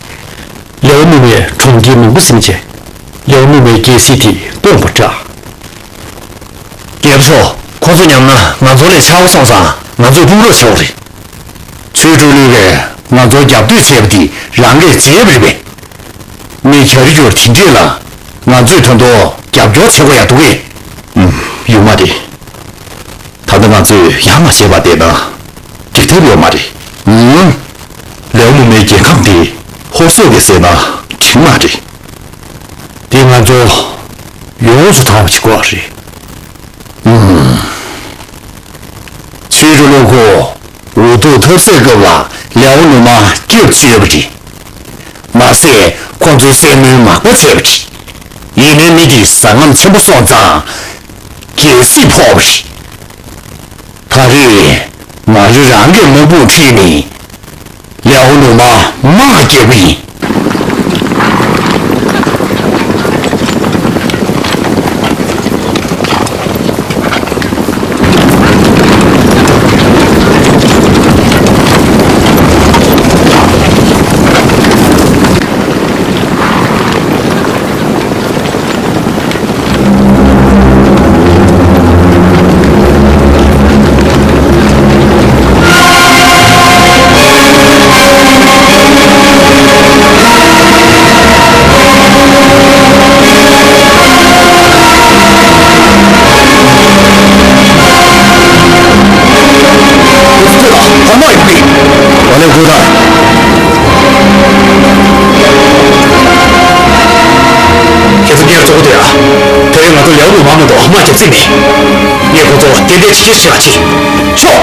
ལེའུ་མུ་མའི་གྲོང་ཁྱེར་མང་པོ་ཟིན་རྗེས། ལེའུ་མུ་མའི་རྒྱལ་སྲིད་དེ་སྟོངས་པ་འདྲ། རྒྱལ་པོ་མཆོག་ཁོ་ཚོ་ཉམས་ན་ང་ཚོ་ལས་ཆག་སོང་ཙང་ང་ཚོས་དཔུང་རོགས་བྱེད་དགོས་རེད། ཆོས་སྒྲོན་ལུས་པས་ང་ཚོར་རྒྱབ་གཏོད་བྱས་པ་འདི་རང་གིས་བརྗེད་པ་རེད་པས། མི་གྱ་རི་གྱོར་དེ་འདྲས་ལ་ང་ཚོས་ད་དུང་རྒྱབ་སྐྱོར་བྱེད་དགོས་ཡ་འདུག་གས། ཨུམ། ཡོད་མ་རེད། ད་ལྟ་ང་ཚོས་ཡང་མ་བྱས་པ་བསྡད་ན་འགྲིག་ཐབས་ཡོད་མ་རེད། ཨུམ། ལེའུ་མུ་མའི་རྒྱལ་ཁམས་འདི་ཧོར་སོག་གིས་བཟས་ན་འགྲིག་མ་རེད། འདི་ང་ཚོ་ཡོངས་སུ་དག་པ་ཞིག་དགོས་རེད། ཨུམ། ཆོས་སྒྲོན་ལུག་ཁོ་འུ་ཐུག་ཐབས་ཟད་སྐབས་ལ་ལེའུ་ནུ་མ་སྐྱབས་བཅོལ་བ་རེད། མ་ཟད་ཁོ་ཚོའི་སྲས་མོའི་མག་པ་བྱས་པ་རེད། ཡིན་ནའི་མི་དེ་ཟ་རྔམ་ཆེན་པོ་སོང་ཙང་། རྒྱལ་སྲིད་ཕོག་པ་རེད། ད་རེས་ང་རང་རང་གི་དམག་དཔུང་ཁྲིད་ནས་ལེའོ་ནུ་མ་དམག་རྒྱག་གི་ཡིན། ཁྱེད་ཚོ་སྒེར་གཙོ་བོ་དེ་ཨ། དེ་རིང་ང་ཚོ་ལེའོ་ནུ་མ་མ་གཏོགས་དམག་རྒྱག་རྩིས་མེད། ངས་ཁོ་ཚོ་ཏན་ཏན་ཕྱི་རྒྱལ་ཕྱིར་ལ་ཁྲིད། ཤོག་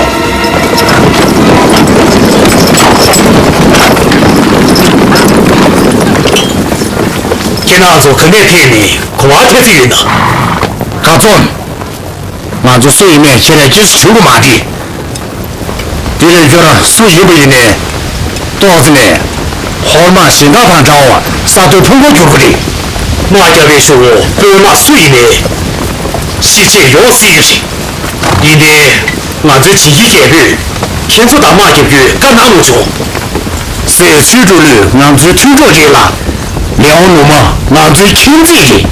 ཁྱེད་རང་ཚོ་ག་ནས་ཕེབས་ནས་ག་པར་ཕེབས་རྩིས་ཡོད་ན། ག་ཚོད། ང་ཚོ་སུ་ཡིན་མིན་ཁྱེད་རང་སྐྱེས་སུ་བྱུང་གི་མ་རེད། དེ་ལས་ཁྱོད་རང་སུ་ཡིན་པ་ཡིན་ནའི། ཏོག་ཙམ་ནས་ཧོར་དམག་གཞན་དག་དང་འདྲ་བར་ས་རྡོའི་ཕུང་པོར་གྱུར་པ་རེད། དམག་རྒྱག་པའི་གཞུག་གུ་དཔོན་དམག་སུ་ཡིན་ནའི་ཤི་རྗེས་ཡོང་སྲིད་ཀྱི་རེད། ཡིན་ནའི་ང་ཚོའི་བྱིན་གྱིས་རྒྱལ་པོས་ཁྱེད་ཚོ་དང་དམག་རྒྱག་རྒྱུའི་བཀའ་གནང་གནང་བྱུང་། སྲས་ཚུལ་ཁྲིམས་ལགས་ང་ཚོའི་མཐུན་གྲོགས་རེད་ལ། ལེའོ་ནུ་མ་ང་ཚོའི་ཁྱིམ་མཚེས་རེད།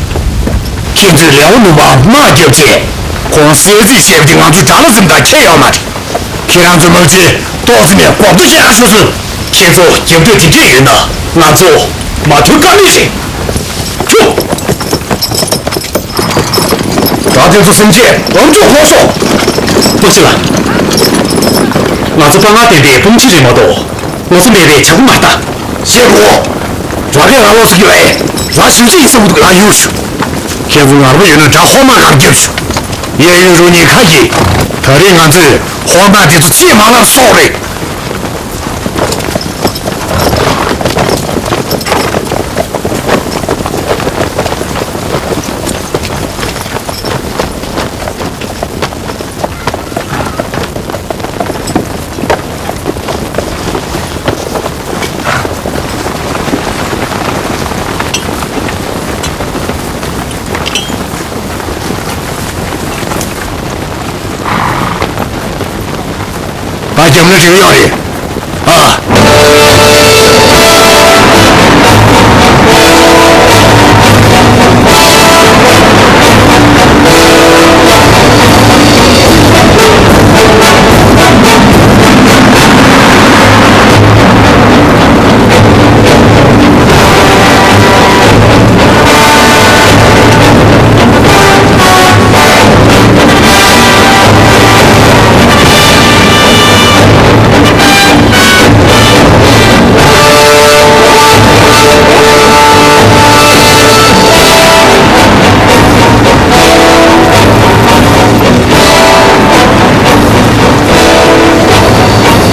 ཁྱེད་ཚོས་ལེའོ་ནུ་མར་དམག་བརྒྱབ་རྗེས་ཁོང་བསད་རྩིས་བྱས་པ་དེ་ང་ཚོའི་དགྲ་ལ་ཚིམ་དང་ཁྱད་ཡོད་མ་རེད། ཁྱེད་རང་ཚོ་དམག་སྤྱི་ཏོག་ཙམ་ནས་གོ་བརྡ་ཅིག་རྒྱག་ཤོག་ཟེར། ཁྱེད་ཚོ་རྒྱབ་སྐྱོར་དེ་འདྲས་ཡོད་ན་ང་ཚོ་མ་མཐུན་ཀ་མེད་རེད། ཁྱོ། དགྲ་དེ་ཚོ་སེམས་ཅན་ལམ་འཇོག་ལྷོ་ཕྱོགས། དཔོན་ཆེ་ལགས། ང་ཚོ་དཔའ་ངར་ལྡན་པའི་དཔུང་ཆེན་རེད་མ་གཏོགས། ངོ་ཚ་མེད་པའི་བྱ་སྤུ་མ་ལྟ། ཤེས་གོ། ར་གས་ར་ལོག་ས་རྒྱུ་ཨེ། ར་ཞུ་ཅི་ཡིན་ས་འུ་ཐུག་ལ་ཡུར་ཞུ། ཁྱེད་ཚོ་ངར་པོ་ཡོད་ན་དགྲ་ཧོ་མ་ངར་རྒྱབ་ཞུ། གཡས་གཡོན་རུ་གཉིས་ཁ་གྱིས། ད་རེས་ང་ཚོས་ཧོ་མ་དེ་ཚོ་ཆེས་མང་ལ་སོགས་རེད། ད་རྒྱབ་ན་རིག་ཡོད་རེད། ཨ།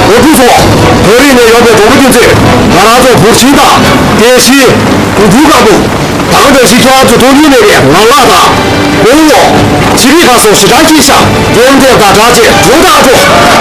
འོ་ཕུན་ཚོགས། བོད་རིགས་ནས་ཡོང་པའི་གྲོགས་པོ་ཁྱེད་ཚོས་ང་རང་ཚོ་བུར་ཤིང་དང་། དེ་བཞིན་གུ་གུལ་དཀར་པོ། དང་དེ་བཞིན་ཁྱོད་རང་ཚོ་མཐོང་མྱོང་མེད་པའི་ངང་ལག་དང་། དགུང་ལོ། ཆི་རི་ཁ་སོགས་ཞེ་དྲག་སྐྱེས་ཤག་ཡོན་ཏན་དང་སྦྲགས་བྱས་འགྲོ་དང་འགྲོ།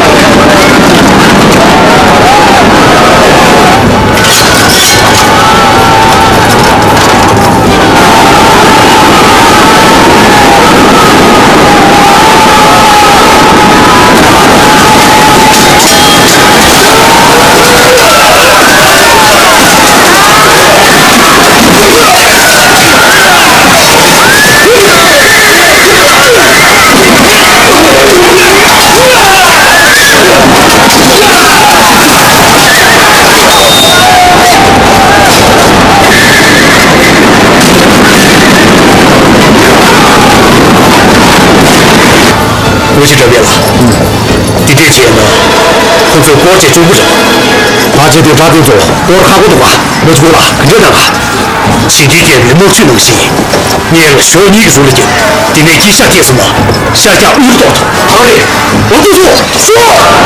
ཀུ་ཤི་དྲ་བའི་ལ། འདི་འདྲས་བྱས་ན། ཁོ་ཚོས་སྐོར་བྱེད་བཅུག་གི་རེད། ཕལ་ཆེར་དེ་དྲ་དེ་ཚོ་སྐོར་ཁག་པོ་འདུག་ག་མ་ཐུག་ལ་ག་འདྲས་གནང་ག་བྱིན་གྱིས་རྒྱལ་པོའི་དམག་ཇུས་ནང་བཞིན། སྔོན་ལ་ཞོལ་གཉིས་ཀྱི་ཟུར་ལ་བརྒྱབ། དེ་ནས་དཀྱིལ་ཤར་སྐྱེལ་སོང་ན། ཤར་རྒྱག་དབུས་གཏོར་ཐོག་ཧང་རེད། འོ་དེ་ཚོ་ཤོག་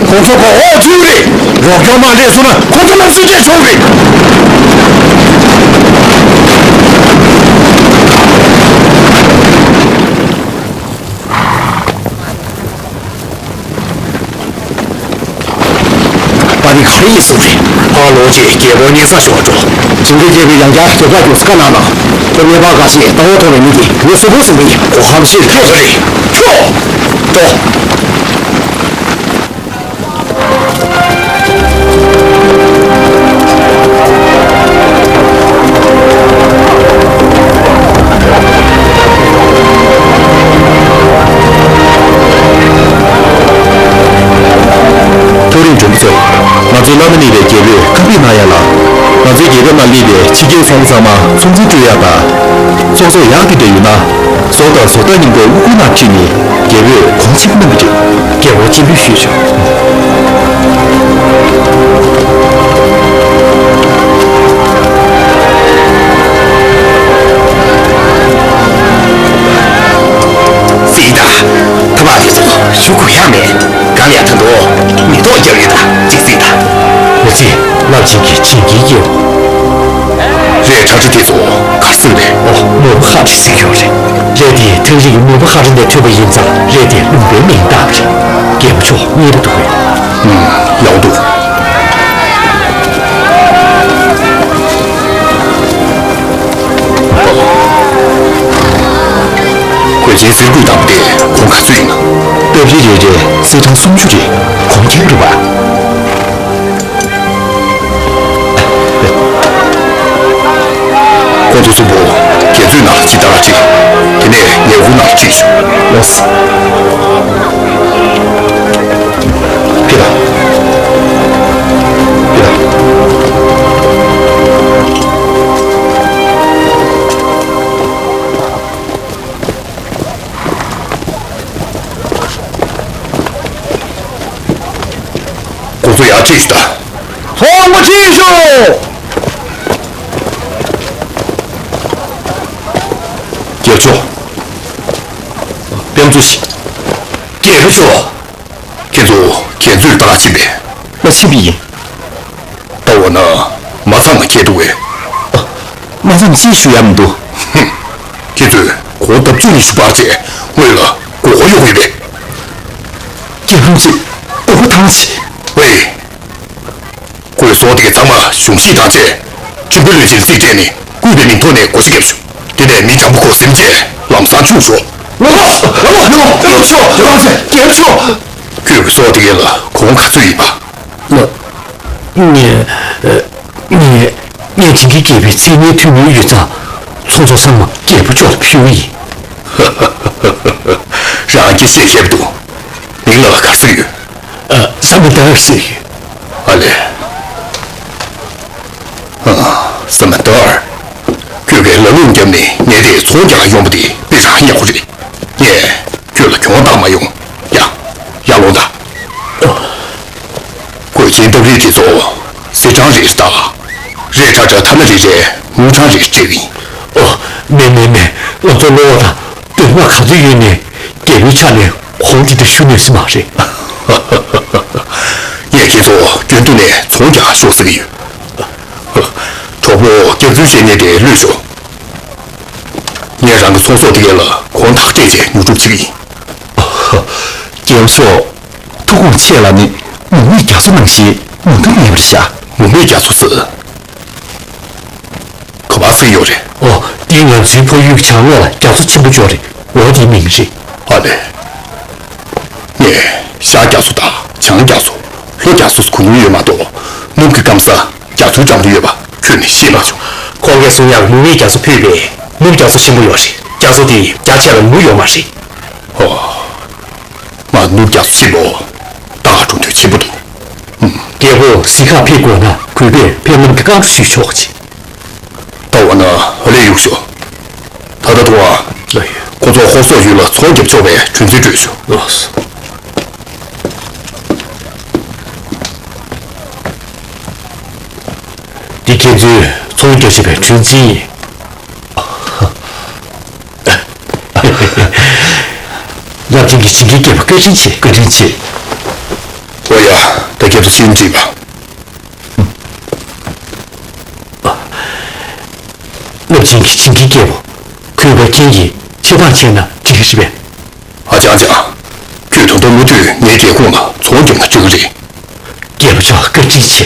ཁོང་ཚོ་གོ་འོག་ཐུག་རེད། རོགས་སྐྱོར་མ་སླེབས་སོང་ན་ཁོང་ཚོ་རྣམས་སུན་འབྱིན་ཆོག་རེད། པ་ནི་ག་རེ་ཡིན་གསུངས་རེད། ཕར་ལོག་རྗེས་རྒྱལ་པོར་སྙན་སེང་ཞུ་བར་འགྲོ། ཇིང་གིར་རྒྱལ་པོས་ཡང་བསྐྱར་རྒྱབ་སྐྱོར་རྒྱུ་བཀའ་གནང་དང་། ཁོ་གནས་པ་འགའ་ཞིག་ལྟ་བ་མཐོང་བའི་མི་དེ་ངས་གསོན་པོར་བཟུང་གི་ཡིན། གོ་ཧམ་ཤེས་ཁྱོད་ཚོ་རེད། ཁྱོད། འགྲོ། ཐག་རིང་བྱུང་ཚེ། ང་ཚོའི་བླ་ན་མེད་པའི་རྒྱལ་པོས་ཁ་ཕྱེ་གནང་ཡ་ལ། ང་ཚོའི་རྒྱལ་ཁབ་ནང་སླེབས་པའི་ཕྱི་རྒྱལ་ཚོང་པ་ཚང་མ་ཚོང་འཛིན་སྤྲོད་ཡ་དང་། ཚོང་ཟོག་ཡག་དེ་འདྲ་ཡོད་ན། བཟོ་དང་བཟོ་ལྟ་མཉམ་དུ་དབུ་ཁུག་ནང་ཁྲིད་ནས་རྒྱལ་པོས་གོང་ཆེན་པོ་གནང་གི་རེད། རྒྱལ་པོ་སྤྱན་འབུལ་ཞུས་ཆོག་སྲིད་ད། ཐ་མག་དེ་ཚོ་ཞུ་དགོས་ཡ་མེད། གང་ལ་ཡ་ད་དུང་མེ་ཏོག་བརྒྱབ་ཡོད་ད་ཅིག་སྲིད་ད། འོ་ཙི། རླབས་ཆེན་གྱི་བྱིན་གྱིས་བརྒྱན། རས་ཁྲ་ཁྲ་དེ་ཚོ་ག་རེ་ཟེར་རེད། ཨོ། མོར་པ་ཧ་རི་ཟེར་གྱི་ཡོད་རེད། རས་དེ་ཐག་རིང་གི་མོར་པ་ཧ་རི་ནས་ཐོན་པ་ཡིན་ཙང་རས་དེ་ལུང་པའི་མིང་བཏགས་པ་རེད། རྒྱལ་པོ་མཆོག་མཉེས་པོ་འདུག་གས། ཨུམ། ཡག་འདུག་གོས་ཆེན་གསེར་སྐུད་དམ་པ་དེ་གོང་ག་ཚོད་ཡིན་ན། སྟབས་རི་རེ་རེ་གསེར་ཊམ་སུམ་ཅུ་རེད། གོང་ཁེ་རུ་བ། ཁོང་ཚོ་གསུམ་པོ་རྒྱ་མཚོའི་ནང་ལ་ཅིག་ལྟ་ག་ཁྲིད། དེ་ནས་ཉེ་འཁོར་ནང་ལ་ཁྲིད་ཤོག་ལགས་སོ། ཕེབས་ལ། ཕེབས་ལ། ཁོང་ཚོ་ཡར་ཁྲིད་ཤོག་ད། ཚོང་པ་ཁྲིད་ཤོག་རྒྱལ་པོ་མཆོག་དཔེ་མཚོན་ཞིག་རྒྱལ་པོ་མཆོག་ཁྱེད་ཚོ་རྒྱ་མཚོའི་ལྟག་ཕྱིན་པས། ལ་ཕྱིན་པ་ཡིན། ལྟ་འོ་ན་མ་ཚང་མ་ཁྱེད་འདུག་གས། མ་ཚང་མ་ཅིག་ཞུ་ཡ་མི་འདུག་ཁྱེད་ཚོས་གོ་བརྡ་བརྒྱུད་ནས་ཞུ་བར་བྱས། སྔོན་ལ་མགོ་སྐོར་གཡོག་ཡོད་པས། རྒྱལ་པོ་མཆོག་མགོ་སྐོར་བཏང་ཞིག་ཝེ། ཁོས་སོག་དེ་གའི་ཚང་མ་གཞུང་བཞེས་བཏང་རྗེས། ཁྲིམས་དཔོན་བློན་ཆེན་རྩིས་སྤྲད་ནས་བསྐུས་པའི་མིང་ཐོག་ནས་བགོ་བཤའ་བརྒྱབ་ཤོག་དེ་ནས་མི་འཇམ་པོ་གོ་སེམས་བཅས་ལམ་སང་ཆུང་ཤོག་ལོ་ལོ་ལོ་ལོ་ལོ་ཆོག་རྒྱལ་པོ་མཆོག་རྒྱལ་པོ་མཆོག་ཁྱོད་ཀྱིས་སོག་དེ་གའི་ལ་གོང་ག་ཚོད་ཡིན་པ། ལོ། ངས། ངས། ངས་ཇིང་གི་རྒྱལ་པོའི་མཚན་སྙན་ཐུན་མོང་ཡོད་ཙང་། ཚོང་ཟོག་ཚང་མ་རྒྱལ་པོ་མཆོག་ལ་ཕུལ་བ་ཡིན། རང་གིས་ཤེས་ཤེས་པ་འདུག་མིང་ལ་ག་ཟེར་ཡོད། ཨ། ས་མི་དར་ཟེར་ཡོད། ཨ་ལས། ཨ། ས་མི་དར། ཁྱོད་ཀྱིས་ལ་ལུང་བརྒྱབ་ནས་ངའི་དེ་ཚོང་རྒྱག་ཡོང་པ་དེ་དཔེ་རང་ཡག་པོ་རེད། ངས་ཁྱོད་ལ་གྱོང་བཏང་མ་ཡོང་། ཡ། ཡར་ལོངས་དང་། གོས་ཆེན་སྟབས་རེ་དེ་ཚོ་གསེར་སྦྲང་རེ་རེ་དང་། རས་ཁྲ་ཁྲ་ཐ་ན་རེ་རེ་དངུལ་སྦྲང་རེ་རེ་སྤྲད་ཀྱི་ཡིན། ཨོ། མེད་མེད་མེད། ང་ཚོ་གློ་བ་དང་གདོང་མ་ག་ཚོད་ཡོད་ནའི་རྒྱལ་པོའི་ཕྱག་ནས་གོང་དེ་འདྲ་ཞུ་ནུས་ས་མ་རེད། ངས་ཁྱེད་ཚོ་རྒྱུན་དུ་ནས་ཚོང་རྒྱག་ཤོག་ཟེར་གྱི་ཡོད། གྲོགས་པོ་རྒྱ་མཚོའི་བཤེས་གཉེན་དེ་གློད་ཤོག་ངས་རང་གི་ཚོང་ཟོག་དེ་གས་ལ་གོང་ཐག་བཅད་རྗེས་ཉོ་སྒྲུབ་བྱེད་ཀྱི་ཡིན། རྒྱལ་པོ་མཆོག་ཐུགས་དགོངས་ཆེ་ལ་ནི་མུ་མེད་རྒྱ་མཚོ་ནང་བཞིན་མུ་མཐུད་གནས་པར་བྱ། མུ་མེད་རྒྱ་མཚོ་ཟེར། ག་པར་ཟེར་གྱི་ཡོད་རེད། ཨོ། འདི་ང་ཚོའི་ཕ་ཡུལ་གྱང་ལོགས་ལ་རྒྱ་མཚོ་ཆེན་པོ་ཅིག་ཡོད་རེད། འོ་དེའི་མིང་རེད། ཨ་ལས། ངས་ཤར་རྒྱ་མཚོ་དང་བྱང་རྒྱ་མཚོ། ལྷོ་རྒྱ་མཚོ་ཟེར་གོ་མྱོང་ཡོད་མ་གཏོགས། ནུབ་ཀྱི་སྐམ་ས་རྒྱ་མཚོའི་འགྲམ་དུ་ཡོད་པ་ཁྱོན་ནས་ཤེས་མ་བྱུང་། ཁོང་གིས་གསུང་ཡག་མུ་མེད་རྒྱ་མཚོ་ཕུད་པས་ནུབ་རྒྱ་མཚོ་ཆེན་པོ་ཡོད་རེད། རྒྱ་མཚོ་དེ་རྒྱ་ཆེ་ལ་ནུབ་ཡོད་མ་རེད། ཨོ། མ་ནུབ་རྒྱ་མཚོ་ཆེན་པོ་ད་ག་འགྲོ་འདོད་ཆེན་པོ་འདུག་རྒྱལ་པོ་གཟིགས་ཁ་ཕེབས་དགོས་ན་གུས་པས་ཕེབས་ལམ་གྱི་བཀའ་འཁྲོལ་ཞུས་ཆོག་ཅིག་ད་འོ་ན་ཨ་ལས་གཡུག་ཤོག་ད་ལྟ་ཐུང་བ། ལགས་ཡོད། ཁོ་ཚོ་ཧོ་སོག་ཡུལ་ལ་ཚོང་རྒྱབ་ཆོག་པའི་གྲོས་འཛིན་སྤྲོད་ཤོག་ལགས་སོ། འདི་ཁྱེད་ཚོའི་ཚོང་རྒྱག་བྱེད་པའི་གྲོས་འཛིན་ཡིན། རླབས་ཆེན་གྱི་ཇིང་གིའི་རྒྱལ་པོ་བཀའ་དྲིན་ཆེ། བཀའ་དྲིན་ཆེ། ཚོ་ཤེས་འདྲིས་པ། རླབས་ཆེན་གྱི་བྱིན་གྱིས་སྐྱེས་པོ། གུས་པ་ཁྱེད་ཀྱིས་ཆེ་བཏང་བྱས་ན་འགྲིག་གི་རེད་པས། ཨ་ཅང་ཅང་། ཁྱོད་ད་དུང་མུ་མཐུད་ངའི་རྒྱལ་ཁོངས་ལ་ཚོང་བརྒྱབ་ན་འགྲིག་གི་རེད། རྒྱལ་པོ་མཆོག་བཀའ་དྲིན་ཆེ།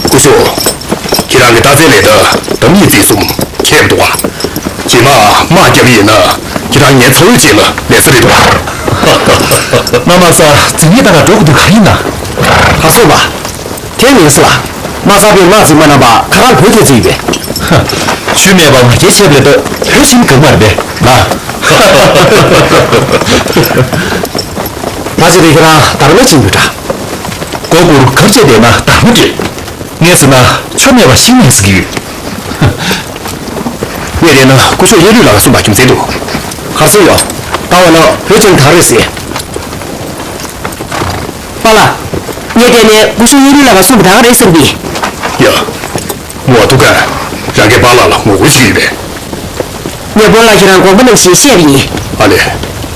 སྐུ་ཞབས། ཁྱེད་རང་གི་རྟགས་རྩལ་ལས་ད་དམ་ཉིད་རྩིས་གསུམ་མཁས་པ་འདུག་པ། རྗེས་མ་དམག་རྒྱབ་ཡིན་ན་ཁྱེད་རང་ངའི་ཚ་བོའི་རྗེས་ལ་ལས་ས་རེད་འདུག་པ། ང་མ་ས་རྫིག་ངེས་ད་ག་འགྲོ་གི་འདུག་ག་ཡིན་ན། ཁ་སོ་པ། དེ་མིན་ས་ལ། དམག་ཚོགས་པའི་དམག་རྫིག་མ་རྣམ་པ་ཁ་ཁར་བོད་དུ་བརྩིས་པས། ཆུ་མེད་པ་ང་རྒྱལ་བྱས་པ་ལས་ད་བོད་ཤིན་གང་མར་པས་ལ། ང་ཚོ་རེ་ཁྱེད་རང་དར་མ་ཅིག་འདུག་འདྲ། མགོ་སྒུར་གར་བྱས་བསྡད་ན་དར་མ་འདྲེ། ངས་ཟེར་ན་ཆོ་མེད་པ་ཤིང་མེད་ཟེར་གྱི་ཡོད། ངས་བལྟས་ན་སྐུ་ཞབས་གཡས་ལུས་ལགས་ཀྱིས་གསུངས་པ་རྒྱུ་མཚན་འདུག་གར་སོང་ཡོད། ད་འོ་ན་བོད་ཅན་དག་རེད་ཟེར། པཱ་ལགས། ངས་བལྟས་ནས་སྐུ་ཞབས་གཡས་ལུས་ལགས་ཀྱིས་གསུངས་པ་དག་རེད་བསམ་གི། ཡ། མོ་བ་ཐུག་ག་རང་གིས་པཱ་ལགས་ལ་ངོ་རྒོལ་བྱེད་ཀྱི་ཡོད་པས། ངས་པཱ་ལགས་ཁྱེད་རང་དགོངས་པ་ནང་བཞིན་བཤད་པ་ཡིན། ཨ་ལས།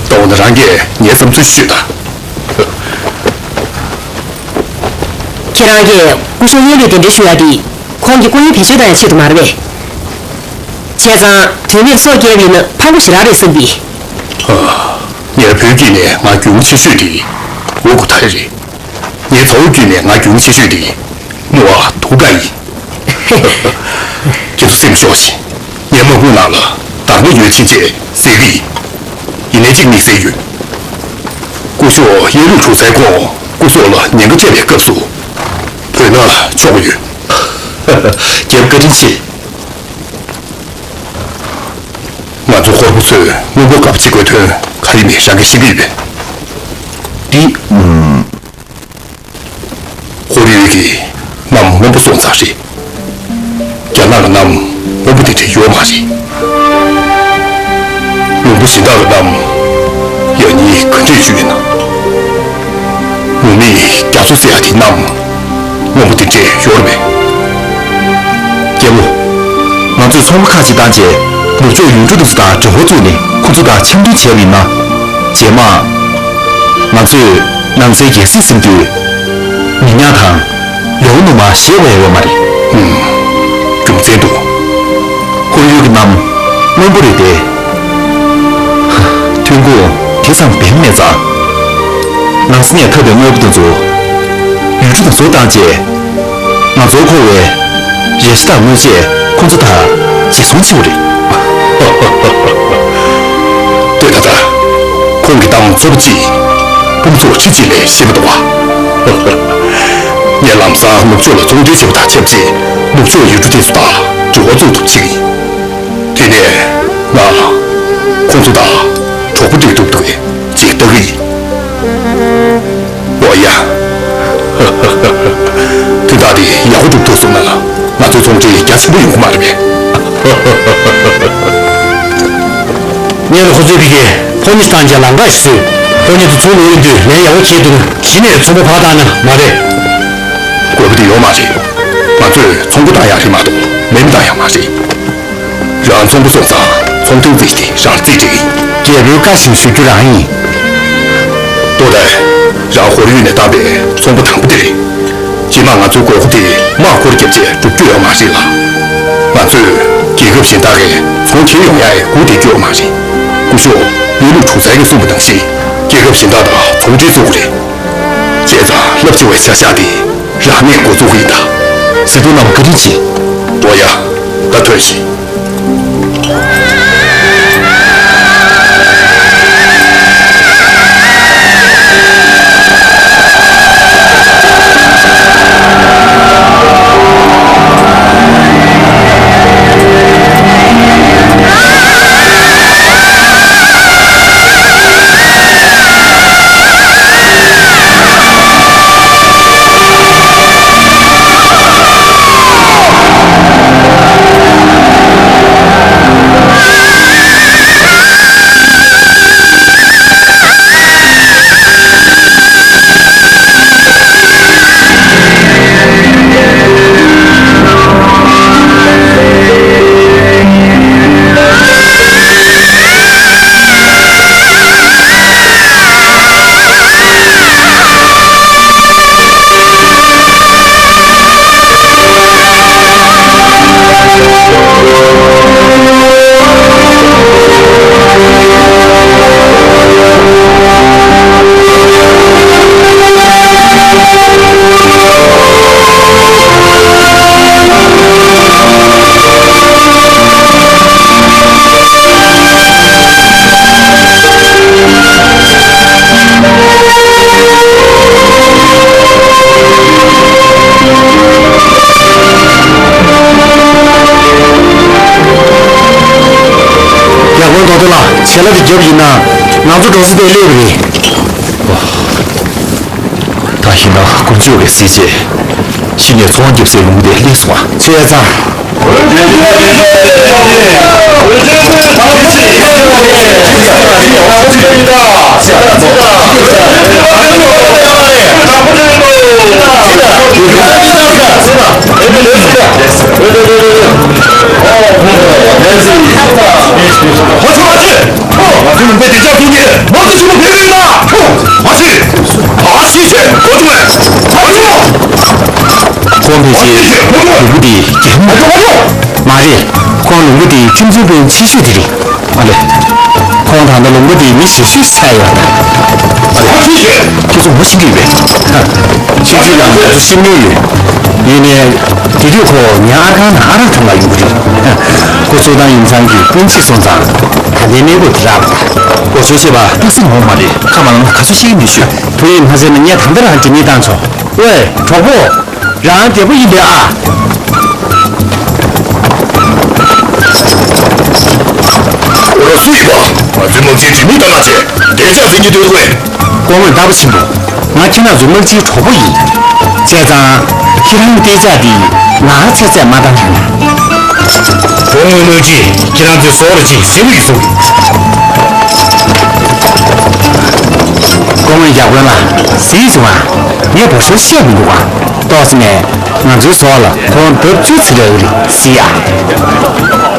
ད་འོ་ན་རང་གིས་ངའི་བསམ་ཚུལ་ཤོད་དང་། ཁྱེད་རང་གིས་སྐུ་ཞབས་གཡས་ལུས་གདན་འདྲེན་ཞུ་ཡ་དེ། ཁོང་གི་སྐུ་ཡོན་བེད་སྤྱོད་གཏོང་ཡ་ཆེད་དུ་མ་རེད་པས། བྱས་ཙང་དོན་མེད་སྲོག་སྐྱེལ་བ་ཡིན་ན་ཕངས་པ་ཞེ་དྲག་རེད་བསམ་པས། ཨ། ངའི་བུ་བརྒྱུད་ནས་ང་རྒྱུས་མངའ་ཆེ་ཤོས་དེ་འུ་ཀུ་ཐའི་རེད། ངའི་ཚ་བོ་བརྒྱུད་ནས་ང་རྒྱུས་མངའ་ཆེ་ཤོས་དེ་མོ་བ་ཐུག་ག་ཡིན། ཁྱེད་ཚོ་སེམས་ཤོར་ཞིག་ངའི་དམག་དཔུང་ནང་ལ་དར་མ་ཡོད་ཕྱིན་ཆད་བསད་གི་ཡིན། ཡིན་ནའི་གཅིག་དམིགས་བསལ་ཡོད། སྐུ་ཞབས་གཡས་ལུས་གྲོངས་ཚར་གོང་སྐུ་སྲོག་ལ་ཉེན་ཁ་འཕྲད་པའི་སྐབས་སུ་བོས་ན་ཆོག་གི་ཡོད། རྒྱལ་པོ་བཀའ་དྲིན་ཆེ། ང་ཚོའི་ཧོར་པོ་ཚོས་སྔོན་འགོག་ག་པར་བྱེད་དགོས་དོན་ག་རེ་མེད་རང་གིས་ཤེས་ཀྱི་ཡོད་པས། འདི། ཨུམ། ཧོར་ཡུལ་གྱི་གནམ་སྔོན་པོ་སོང་ཚར་རེད། རྒྱ་ནག་གི་གནམ་སྔོན་པོ་དེ་འདྲ་ཡོད་མ་རེད། ལུང་པ་གཞན་དག་གི་གནམ་ཡང་སྙིང་ག་འདྲས་བཅུག་ཡོད་ན། ངུར་སྨྲིག་རྒྱ་མཚོ་ཟེར་ཡ་དེའི་གནམ་སྔོན་པོ་དེ་འདྲས་ཡོད་རེད་པས། རྒྱལ་པོ། ང་ཚོས་ཚོང་པ་ཁག་ཅིག་བཏང་རྗེས་ནུབ་ཕྱོགས་ཡུལ་གྲུ་དེ་ཚོ་དང་འབྲེལ་བ་བཙུགས་ནས་ཁོ་ཚོ་དང་འཆམ་མཐུན་བྱས་པ་ཡིན་ན། རྗེས་མ། ང་ཚོས་ནང་སའི་རྒྱལ་སྲིད་ཟེར་དུས། མི་ཉག་དང་། ཡོ་ནུ་མ་ཞེས་པ་ཡང་ཡོད་མ་རེད། ཨུམ། རྒྱུ་མཚན་འདུག་ཁོར་ཡུག་གི་གནམ་སྔོན་པོ་རེད་དེ། ཐོན་ཁུངས་དེ་ཙམ་ལྡན་མེད་ཙང་། ནང་ས་ནས་ཐབས་པའི་དངོས་པོ་དེ་ཚོ་ཡུལ་གྲུ་དང་བཟོ་བཏང་རྗེས། ང་ཚོར་མཁོ་བའི་རས་ཆ་དང་དངོས་ཆས་ཁོ་ཚོ་དང་བརྗེ་སོང་བྱེད་དགོས་རེད། ལྟོས་ད་ད། ཁོང་གི་གཏམ་ཚོ་པ་གཅིག་དཔུང་ཚོགས་ཁྲི་གཅིག་ལས་ཞན་པ་འདུག་ག་ངས་ལམ་སང་ནུབ་ཕྱོགས་ལ་ཚོང་འབྲེལ་བྱས་པ་དང་ཆབས་ཅིག་ནུབ་ཕྱོགས་ཡུལ་གྲུ་དེ་ཚོ་དང་འབྲེལ་བ་བཙུགས་ཐུབ་ཅིག་དེ་ནས་ང་ཁོང་ཚོ་དང་གྲོགས་པོ་འབྲེལ་ཐུབ་འདུག་གས་ཅེས་ལྟ་གི་ཡིན། འོ་ཡ། དོན་དག་འདི་ཡག་པོ་འགྲུབ་ཐུབ་སོང་ན་ང་ཚོའི་ཚོང་འབྲེལ་རྒྱ་ཆེན་པོ་ཡོང་གི་མ་རེད་པས། ངས་ལ་ཁོ་ཚོའི་ཕ་གིར་ཕོ་ཉ་བཏང་རྗེས་ལམ་ཁ་ཞིག་བཟོས། ཕོ་ཉ་དེ་ཚོང་ལ་གཡོལ་དུས་ལན་ཡག་པོ་བྱས་འདུག་གཞི་ནས་ཚོང་པ་ཕར་བཏང་ན་མ་རེད། དགོས་པ་དེ་ཡོད་མ་རེད། ང་ཚོས་ཚོང་པ་བཏང་ཡག་རེད་མ་གཏོགས་མི་མི་བཏང་ཡག་མ་རེད། རང་ཚོང་པ་སོང་ཙང་ཚོང་ཐེངས་རྩིས་དེ་རང་རྩིས་སྤྲད་ཀྱི་ཡིན། རྒྱལ་པོའི་བཀའ་བཞིན་ཞུ་རྒྱུ་རང་ཡིན། ལྟོས་དང་། རང་ཧོར་ཡུལ་ནས་བཏང་པའི་ཚོང་པ་དང་པོ་དེ་རེད། རྗེས་མ་ང་ཚོའི་དགོས་མཁོ་དེ་དམག་སྐོར་བརྒྱབ་རྗེས་འགྲུབ་རྒྱུ་ཡོད་མ་རེད་ལ། ང་ཚོས་རྒྱལ་ཁབ་གཞན་དག་གིས་ཚོང་འཁྱེར་ཡོང་ཡག་སྒུག་བསྡད་རྒྱུ་ཡོད་མ་རེད། སྐུ་ཞབས་གཡས་ལུས་གྲོངས་ཚར་གྱིས་གསུངས་པ་ནང་བཞིན་རྒྱལ་ཁབ་གཞན་དག་དང་ཚོང་འབྲེལ་བཙུགས་དགོས་རེད། བྱས་ཙང་རླབས་ཆེ་བའི་བྱ་བཞག་དེ་རང་ནས་འགོ་བཙུགས་ཀྱི་ཡིན་ད། ཟེར་དུས་རྣམས་བཀའ་དྲིན་ཆེ། འོ་ཡ། ད་ཐོན་ཞིག་དེ་ལ་དེ་རྒྱབ་ཡིན་ན་ང་ཚོ་འགྲོ་ས་དེ་སླེབས་རེད། ད་ཡིན་ན་དཀོན་མཆོག་གི་སྲིད་བྱས་ཤི་ནས་འཚོ་བ་རྒྱབ་སའི་ལུང་དེ་སླེབས་སོང་བ། ཚེ་ཚང་། ཁོང་ཕལ་ཆེར་ལུང་པ་དེའི་རྒྱལ་པོ་མ་རེད། ཁོང་ལུང་པ་དེའི་ཁྲིམས་འཛིན་དཔོན་ཆེ་ཤོས་དེ་རེད། ཨ་ལས། ཁོང་ད་ལྟ་ལུང་པ་དེའི་མི་ཞེ་ཤོས་ཆགས་ཡོད་ད། ཨ་ལས། ཁྱེད་ཚོ་ངོ་ཤེས་ཀྱི་ཡོད་པས། ཁྱེད་ཚོ་ཡང་ང་ཚོ་ཤེས་མྱོང་ཡོད། ཡིན་ནའི། དེ་དུས་ཁོ་ཉ་ཨར་ཁང་ནང་ཨ་རག་འཐུང་ལ་ཡོང་གི་རེད། ཁོ་གཙུག་ཐང་ཡུམ་ཚང་གི་སྤུན་མཆེད་སོང་ཙང་ད་ལྟའི་གནས་སྐབས་དེ་རག་པ། ཁོ་ཚོས་བཤད་པ་ཏག་ཙམ་ངོ་མ་རེད། ཁ་མ་ལངས་ན་ག་ཚོད་ཤེས་ཀྱི་མི་ཤེས། དེ་ཡིན་མ་ཟེར་ན་ངས་ད་ལྟ་རང་འདྲི་མི་བཏང་ཆོག་ཝེ། གྲོགས་པོ། རང་བདེ་པོ་ཡིན་པས་ཨ། ཁོ་རང་སུ་ཡིན་པ། ང་ཚོའི་དམག་ཆེན་འདྲི་མི་ལྟ་ན་ཆེ། བདེ་འཇགས་འཛིན་གྱི་འདུག་ལེ། སྐུ་ངོ་ལྟ་བུ་ཆེན་པོ། ང་ཁྱེད་རང་ཚོའི་དམག་སྤྱིའི་གྲོགས་པོ་ཡིན། བྱས་ཙང་། ཁྱེད་རང་གི་བདེ་འཇགས་འདི་ང་ཚོས་ཚད་མ་བཏང་ཡོད་ན། སྐུ་ངོ་དམག་སྤྱི། ཁྱེད་རང་ཚོའི་སྲོག་ལ་ཅིག་ཟེར་བ་ཡིན་སོང་། སྐུ་ངོ་ཡག་པོ་ལ་གཟིགས་སོང་ཨ། ངས་བོ་ཤོ་བཤད་མི་འདུག་ཨ། ཏོག་ཙམ་ནས་ང་ཚོའི་སྲོག་ལ་ཁོང་ལྡབ་བཅུ་ཚེ་རེ་རེ་གཟིགས་ཨ།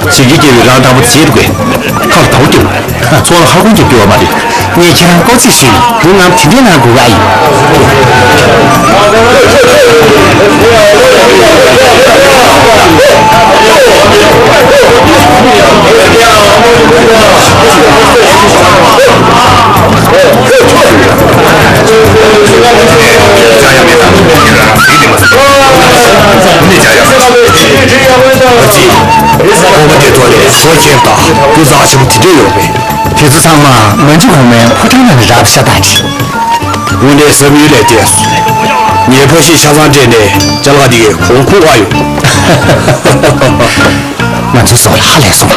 བྱེད་ཀྱི་སྐྱེ་བའི་རང་དང་པོ་བྱེད་དགོས། ཁ་ལ་དྭགས་པོ་སྐྱེ་བ། ཚོགས་ལ་ཧ་གོ་རྒྱབ་སྐྱོ་བ་མ་རེད། ངས་ཁྱེད་རང་སྐོར་ཚིག་ཞུས། རུང་ངམ་དེ་འདྲའི་ནང་དགོས་ག་ཡིན། ཁོ་པ་དེ་ཐོག་ནས་སྲོག་ཁྱེར་དང་སྐུ་གཟུགས་ཆེན་པོ་དེ་འདྲ་ཡོད་པས། དེ་ཚོ་ཚང་མ་མ་འཇིགས་གོང་མའི་ཕོ་བྲང་ནང་ནས་རག་པ་ཤ་སྟག་རེད། དངོས་གནས་བསམ་ཡུལ་ལས་བརྟས་སོང་། ངའི་ཕོ་ཤེས་ཤ་ཚང་སྤྲད་ནས་ཅ་ལག་འདི་གའི་འོང་ཁུག་བ་ཡོང་། ང་ཚོའི་སྲོག་ལ་ཧ་ལས་སོང་།